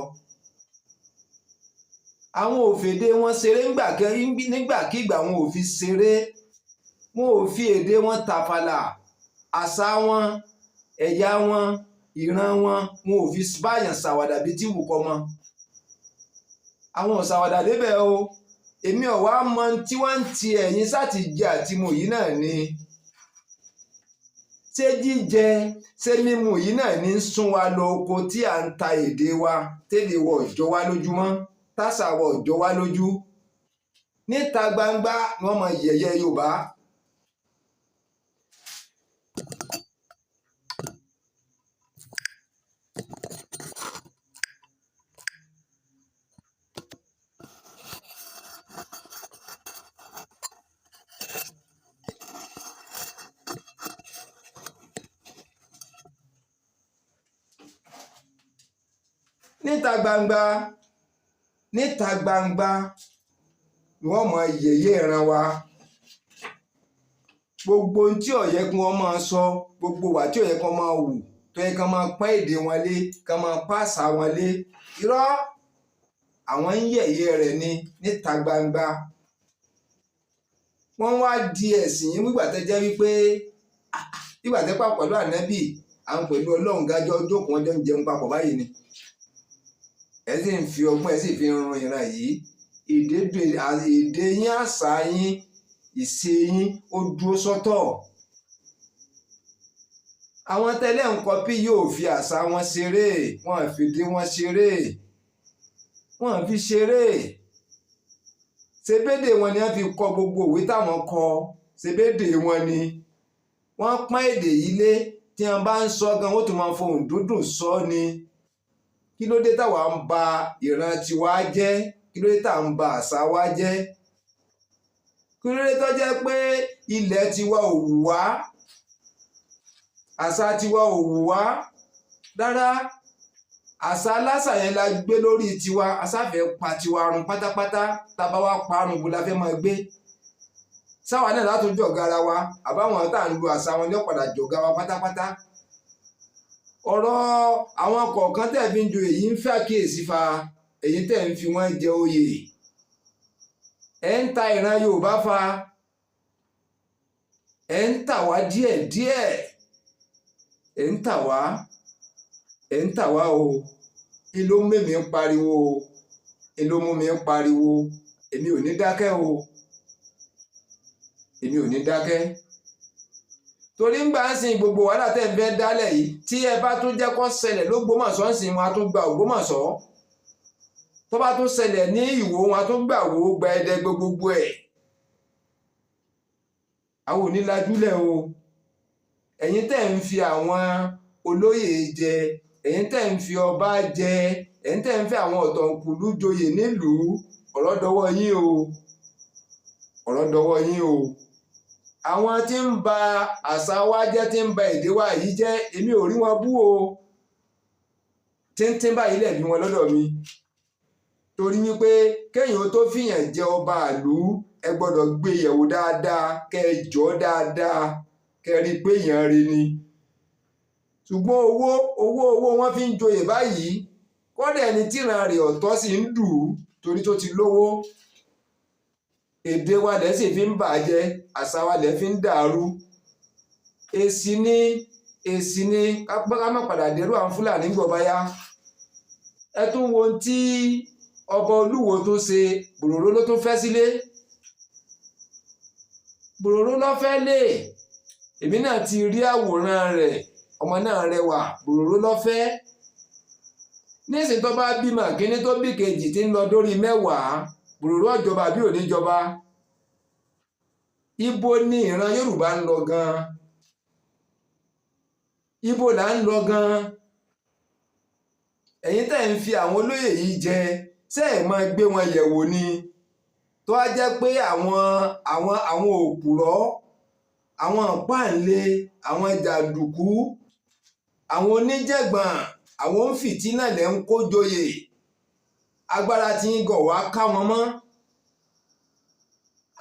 Àwọn òfèdè wọn ṣeré nígbàkigbà, wọn ò fi ṣeré, wọn ò fi èdè wọn tàfàlà. Àṣà wọn, ẹ̀yà wọn, ìran wọn, wọn ò fi báyàn ṣàwàdà bíi tí wù kọ́ mọ́. Àwọn ò ṣàwàdà débẹ̀ o. Èmi ò wá mọ tí wọ́n ń ti ẹ̀yìn sáti jẹ àti mu yìí náà ni. Ṣé jíjẹ, ṣé mímu yìí náà ní ń sún wa lọ oko tí à ń ta èdè wa, tẹ́lẹ̀ wọ ọ̀jọ́ wa lójúmọ́, tásà wọ ọ̀jọ́ wa lójú? Níta gbangba ni wọ́n mọ yẹ̀yẹ́ Yorùbá. Níta gbangba, níta gbangba ni wọ́n mọ yẹ̀yẹ́ ìran wa. Gbogbo ohun tí ó yẹ kí wọ́n máa sọ, gbogbo ìwà tí ó yẹ kí wọ́n máa wù, tó yẹ kí wọ́n máa pọ́n èdè wọn lé, kí wọ́n máa pa àṣà wọn lé, irọ́, àwọn ń yẹ̀yẹ́ rẹ̀ ni níta gbangba. Wọ́n wá di ẹ̀sìn yìí nígbà tó jẹ́ wípé nígbà tó pà pẹ̀lú Ànábì, àwọn pẹ̀lú Ọlọ́run gájọ́ jókòó, wọn jọ ń jẹun papọ̀ báyìí ni. Ẹ sì ń fi ọgbọ́n, ẹ sì fi ń run ìran yìí. Èdè yín, àṣà yín, ìṣe yín, ó dúró sọ́tọ̀. Àwọn tẹ́lẹ̀ ń kọpí yóò fi àṣà wọn ṣeré, wọn fìdí wọn ṣeré, wọn fi ṣeré. Ṣebédè wọn ni wọ́n fi kọ gbogbo òwe táwọn kọ. Ṣebédè wọn ni wọ́n pọ́n èdè yìí lé. Tí wọ́n bá ń sọ gan, wọ́n tún máa fohùn dúndùn sọ ni. Kí ló dé táwa ń ba ìran tiwa jẹ́? Kí ló dé tá à ń ba àṣà wa jẹ́? Kí ló dé tó jẹ́ pé ilẹ̀ tiwa ò wù wá, àṣà tiwa ò wù wá rárá? Àṣà aláṣà yẹn la gbé lórí tiwa. Asáfẹ́ pa tiwa run pátápátá. Tá a bá wá parun, bó la fẹ́ máa gbé? Sáwa náà látún jọ̀gá ara wa, àbáwọn tá à ń lu àṣà wọn ní ọ̀padà jọ̀gá wa pátápátá. Ọ̀rọ̀ àwọn kọ̀ọ̀kan tẹ̀ fi ń jo èyí ń fẹ́ àkíyèsí fa. Èyí tẹ̀ ń fi wọ́n jẹ oyè, ẹ̀ ń ta ìran Yorùbá fa, ẹ̀ ń tà wá díẹ̀ díẹ̀, ẹ̀ ń tà wá, ẹ̀ ń tà wá o. Ìlú mẹ́mi ń pariwo o, ìlú mú mi ń pariwo. Èmi ò ní dákẹ́ o, èmi ò ní dákẹ́, torí ń gbà ń sin gbogbo wàhálà tẹ́ ń fẹ́ dálẹ̀ yìí. Tí ẹ bá tún jẹ́ kó ṣẹlẹ̀ l'Ógbómọ̀ṣọ́ ń sìn, wọn á tún gba Ògbómọ̀ṣọ́. Tó bá tún ṣẹlẹ̀ ní Ìwó, wọn á tún gbà wò ó, gba Ẹdẹ, gbogbo ẹ̀. Àwọn ò ní lajúlẹ̀ o. Ẹ̀yin tẹ́ ń fi àwọn olóyè jẹ, ẹ̀yin tẹ́ ń fi ọba jẹ, ẹ̀yin tẹ́ ń fi àwọn ọ̀tọ̀kùlú joyè nílùú, ọ̀rọ̀ dọwọ́ yín o, ọ̀rọ̀ dọwọ́ yín o. Àwọn tí ń ba àṣà wa jẹ́, tí ń ba èdè wa yìí jẹ́, èmi ò rí wọn bú o. Tíntín báyìí lẹ̀ bí wọn lọ́dọ̀ mi, torí wípé kéèyàn tó fìyàn jẹ ọba ìlú, ẹ gbọ́dọ̀ gbé yẹ̀wò dáadáa, kẹ́ ẹ jọ́ dáadáa, kẹ́ ẹ rí i pé èèyàn rí ni. Ṣùgbọ́n owó, owó, owó wọn fi ń joyè báyìí. Kọ́dà ẹni tíran rẹ̀ ọ̀tọ̀ sì ń dù ú torí tó ti lówó. Èdè wa lẹ́ sì fi ń bàjẹ́, àṣà wa lẹ́ fi ń dàrú. Èsì ní, èsì ní, ká má padà dérú àwọn Fúlàní gbọ̀ báyá. Ẹ tún wo ohun tí ọba Olúwo tó ṣe. Bòròró ló tún fẹ́ sílé, bòròró ló fẹ́ lé. Èmi náà ti rí àwòrán rẹ̀, ọmọ náà rẹwà. Bòròró ló fẹ́. Nísìnyí tó bá bímọ kíní, tó bí kejì, tí ń lọ dórí 10, bòròró ọ̀jọba bí ò ní jọba. Ibo ni ìran Yorùbá ń lọ gan-an? Ibo là ń lọ gan-an? Ẹ̀yin tẹ́ ń fi àwọn olóyè yìí jẹ, ṣé ẹ̀ máa gbé wọn yẹ̀wò ni? Tó wá jẹ́ pé àwọn òpùrọ́, àwọn páǹle, àwọn jàǹdùkú, àwọn oníjẹ̀gbọ̀n, àwọn òǹfìtínà lẹ́ ń kó joyè. Agbára tí yín gan wá ká wọn mọ́,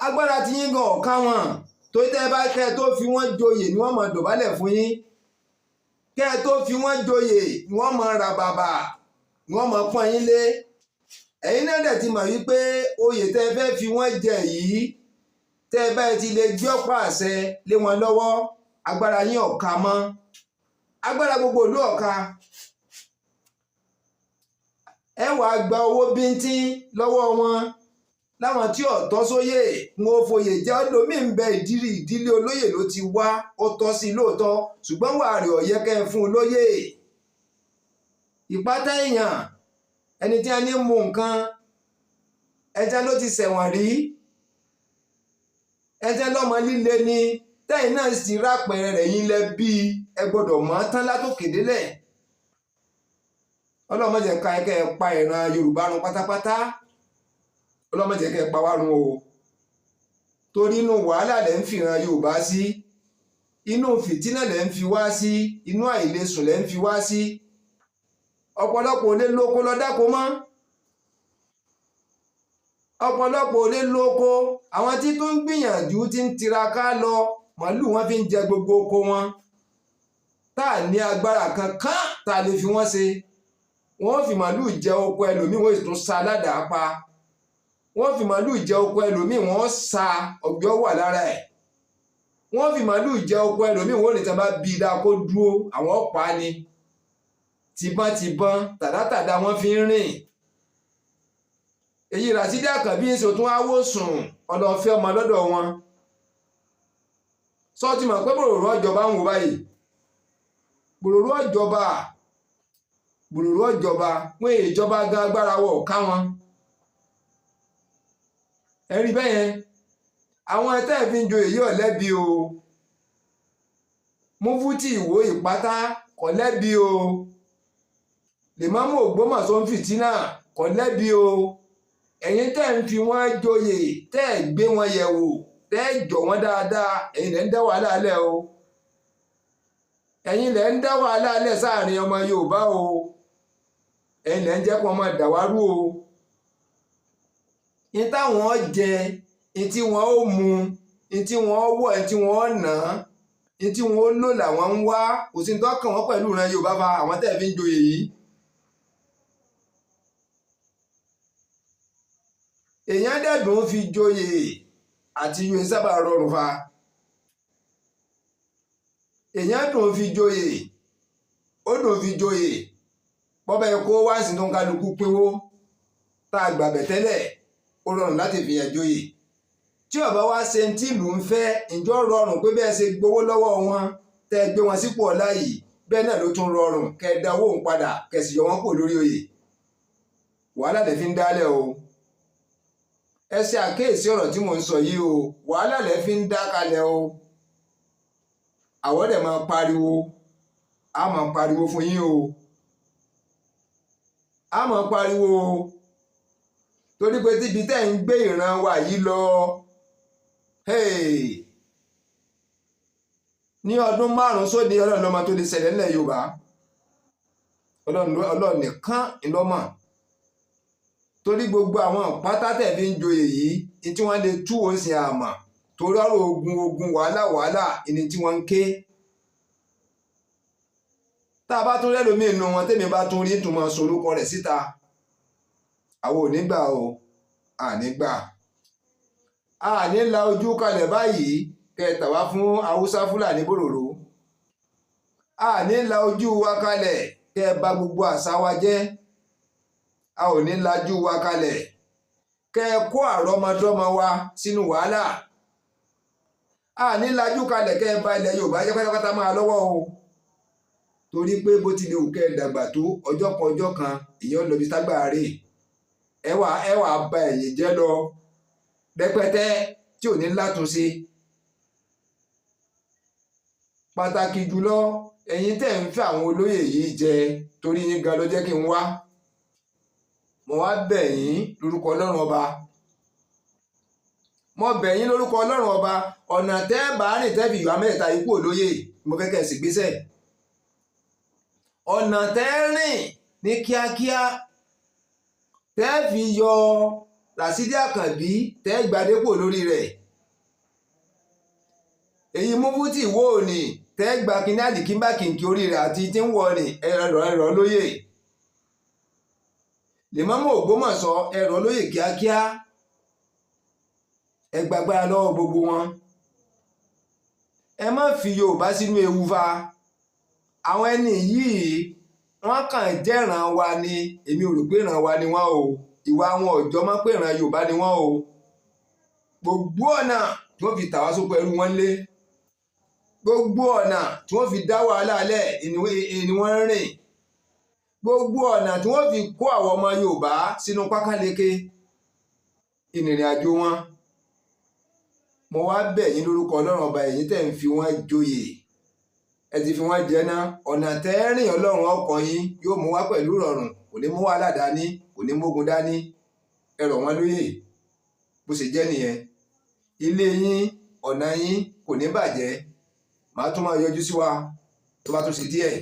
agbára tí yín gan ká wọn tó. Tẹ́ bá kẹ́ tó fi wọ́n joyè ni wọ́n máa dọ̀bálẹ̀ fún yín. Kẹ́ tó fi wọ́n joyè ni wọ́n máa ra bàbà, ni wọ́n máa pọ́n yín lé. Ẹ̀yin náà dẹ̀ ti mọ̀ wípé oyè tẹ́ fẹ́ fi wọ́n jẹ yìí, tẹ́ bá ti lè gbé ọ̀pá àṣẹ lé wọn lọ́wọ́, agbára yín ò ká mọ́, agbára gbogbo ìlú ọ̀ka. Ẹ wàá gba owó bíntín lọ́wọ́ wọn, láwọn tí ọ̀tọ́ sóyè wọn ò foyè jẹ́. Ọlọ́mí ń bẹ, ìdílé ìdílé olóyè ló ti wá, ó tọ́ sí lóòótọ́, ṣùgbọ́n wàá rẹ̀ ọ̀yẹ́ kẹ́ ẹ fún un lóyè. Ìpátá èèyàn, ẹni tí a ní mú nǹkan ẹja ló ti ṣẹ̀wọ̀n rí, ẹja lọ́mọ líle ni. Tẹ́yìn náà sì rápẹ̀rẹ̀ rẹ̀ yín lẹ bí ẹ gbọ́dọ̀ mọ́ tán látòkè délẹ̀. Ọlọ́mọ jẹ́ ká kẹ́ ẹ pa ìran Yorùbá run pátápátá. Ọlọ́mọ jẹ́ kẹ́ ẹ pa wá run o, torí inú wàhálà lẹ́ ń fi ìran Yorùbá sí, inú fìtínà lẹ́ ń fi wá sí, inú àìlesùn lẹ́ ń fi wá sí. Ọ̀pọ̀lọpọ̀ ò lè lóko lọ dáko mọ́, ọ̀pọ̀lọpọ̀ ò lè lóko. Àwọn tí tó ń gbìyànjú, tí ń tiraka lọ, màálù wọn fi ń jẹ gbogbo oko wọn. Tá à ní agbára kankan tá a lè fi wọ́n ṣe. Wọ́n fi màálù jẹ oko ẹlòmíì, wọ́n sì tún sa aládàá pa. Wọ́n fi màálù jẹ oko ẹlòmíì, wọ́n sa ọ̀gbẹ́ wà lára ẹ̀. Wọ́n fi màálù jẹ oko ẹlòmíì, wọ́n ní tí wọ́n bá bí i dáa kó dúró, àwọn ọ̀pá ni. Tìbọn-tìbọn, tàdátàdá wọ́n fi ń rìn. Èyí Rasidi Àkànbí ń ṣe tún áwò sùn ọlọ́fẹ́ ọmọ lọ́dọ̀ wọn. Sọ ti mọ̀ pé bòròró ọjọba ń wò báyìí? Bòròró ọjọba, bòròró ọjọba wọn èyí ìjọba gan, agbára wọ̀ ká wọn. Ẹ rí bẹ́ẹ̀ yẹn, àwọn ẹtẹ́ fi ń joyè yìí ò lẹ́bi o. Mufti Ìwó Ìpátá kò lẹ́bi o. Lèmọ́mù Ògbómọ̀ṣọ́ ń fìtínà kò lẹ́bi o. Ẹ̀yin tẹ́ ń fi wọ́n joyè, tẹ́ ẹ̀ gbé wọn yẹ̀ wò, tẹ́ ẹ̀ jọ̀ wọ́n dáadáa, ẹ̀yin lẹ́ ń dá wàhálà lẹ̀ o. Ẹ̀yin lẹ́ ń dá wàhálà lẹ̀ sáàrin ọmọ Yorùbá o. Ẹ̀yin lẹ́ ń jẹ́ kó ọmọ dàwárú o. Ní táwọn jẹ, ní tí wọ́n ó mu, ní tí wọ́n wọ̀, ní tí wọ́n ná, ní tí wọ́n lò làwọn ń wá. Kò sí ní tọ́kàn wọ́n pẹ̀lú ìran Yorùbá fa àwọn tẹ́ fi ń joyè yìí. Èèyàn dẹ̀dùn fi joyè àti yóò sábà rọrùn fa. Èèyàn dùn fi joyè, ó dùn fi joyè. Bọ́bá ẹ kó wá sí tó ń kálukú pínwó tá a gbàbẹ̀ tẹ́lẹ̀, ó rọrùn láti fìyàn joyè. Tí ó bá wá ṣe tí ìlú ń fẹ́, ǹjọ́ rọrùn pé bẹ́ẹ̀ ṣe gbowó lọ́wọ́ wọn tẹ́ ẹ gbé wọn sípò ọlá yìí, bẹ́ẹ̀ náà ló tún rọrùn kẹ́ ẹ dá owó òun padà, kẹ́ ẹ sì yọ wọ́n kúrò lórí oyè? Wàhálà lẹ fi ń dálẹ̀ o. Ẹ ṣe àkíyèsí ọ̀rọ̀ tí mò ń sọ yìí o. Wàhálà lẹ fi ń dá kalẹ̀ o. Àwọn dẹ̀ máa pariwo, a máa pariwo fún yín o, a máa pariwo o, torí pé tíbi tẹ́ ń gbé ìran wa yìí lọ, ní ọdún 5 sóde, Ọlọ́run ló mọ tó lè ṣẹlẹ̀ nílẹ̀ Yorùbá. Ọlọ́run nìkan ìlọ́mọ̀, torí gbogbo àwọn pátá tẹ̀ fi ń joyè yìí ní tí wọ́n lè tú òsì àmà, torí ọ̀rọ̀ ogun ogun, wàhálà wàhálà ìní tí wọ́n ń ké. Tá a bá tún rẹ́lòmíì nínú wọn, tèmi bá tún rí, tún máa sọ orúkọ rẹ̀ síta. Àwọn ò ní gbà o, à ní gbà. A ní la ojú kalẹ̀ báyìí kẹ́ ẹ tà wá fún Haúsá, Fúlàní, bòròró. A ní la ojú wa kalẹ̀ kẹ́ ẹ bà gbogbo àṣà wa jẹ́. A ò ní lajú wa kalẹ̀ kẹ́ ẹ kó àrọ́mọdọ́mọ wa sínú wàhálà. A ní lajú kalẹ̀ kẹ́ ẹ bà ilẹ̀ Yorùbá jẹ́ pátápátá máa lọ́wọ́ o, torí pé bó ti lè wù kẹ́ ẹ dàgbà tó, ọjọ́ kan ọjọ́ kan èèyàn lọ bí tágbà rè. Ẹ wà ba ẹ̀yìn jẹ́ lọ rẹpẹtẹ tí ò ní látúnṣe. Pàtàkì jùlọ, ẹ̀yin tẹ́ ń fẹ́ àwọn olóyè yìí jẹ, torí yín gan ló jẹ́ kí n wá. Mo wá bẹ̀ yín lórúkọ Ọlọ́run Ọba, mo bẹ̀ yín lórúkọ Ọlọ́run Ọba. Ọ̀nà tẹ́ bá rìn tẹ́ fi yọ amẹ́ta ikú olóyè, mo fẹ́ kẹ́ ẹ sì gbéṣẹ́. Ọ̀nà tẹ́ rìn ní kíákíá tẹ́ fi yọ Ràṣídì Àkànbí, tẹ́ gbadépò lórí rẹ̀, èyí Múfútì wo ni tẹ́ gba kíní àlìkínbá kìnkì orí rẹ̀ àti tí ń wọ̀ ní ẹ̀rọ ẹ̀rọ lóyè Lèmọ́mù Ògbómọ̀ṣọ́, ẹ̀rọ lóyè kíákíá. Ẹ gbàgbára lọ́wọ́ gbogbo wọn. Ẹ má fi Yorùbá sínú ewu fa. Àwọn ẹni yìí, wọ́n kàn jẹ́ràn wa ni. Èmi ò rò pé ìran wa ni wọ́n o. Ìwà wọn ò jọ mọ́ pé ìran Yorùbá ni wọ́n o. Gbogbo ọ̀nà tí wọ́n fi tà wá sóko ẹrú wọn lé, gbogbo ọ̀nà tí wọ́n fi dá wàhálà lẹ̀ ni wọ́n ń rìn, gbogbo ọ̀nà tí wọ́n fi kó àwọn ọmọ Yorùbá sínú pákáleke ìrìn àjò wọn. Mo wá bẹ̀ yín lórúkọ Ọlọ́run Ọba. Ẹ̀yin tẹ̀ ń fi wọ́n joyè, ẹ ti fi wọ́n jẹ ná. Ọ̀nà tẹ́rìn, Ọlọ́run ọkàn yín yóò mú wá pẹ̀lú ìrọ̀rùn, kò ní mú wàhálà dání, kò ní mógun dání. Ẹ rọ̀ wọ́n lóyè. Bó ṣe jẹ́ nìyẹn. Ilé yín, ọ̀nà yín kò ní bàjẹ́. Màá tún máa yọjú sí wa tó bá tún ṣe díẹ̀.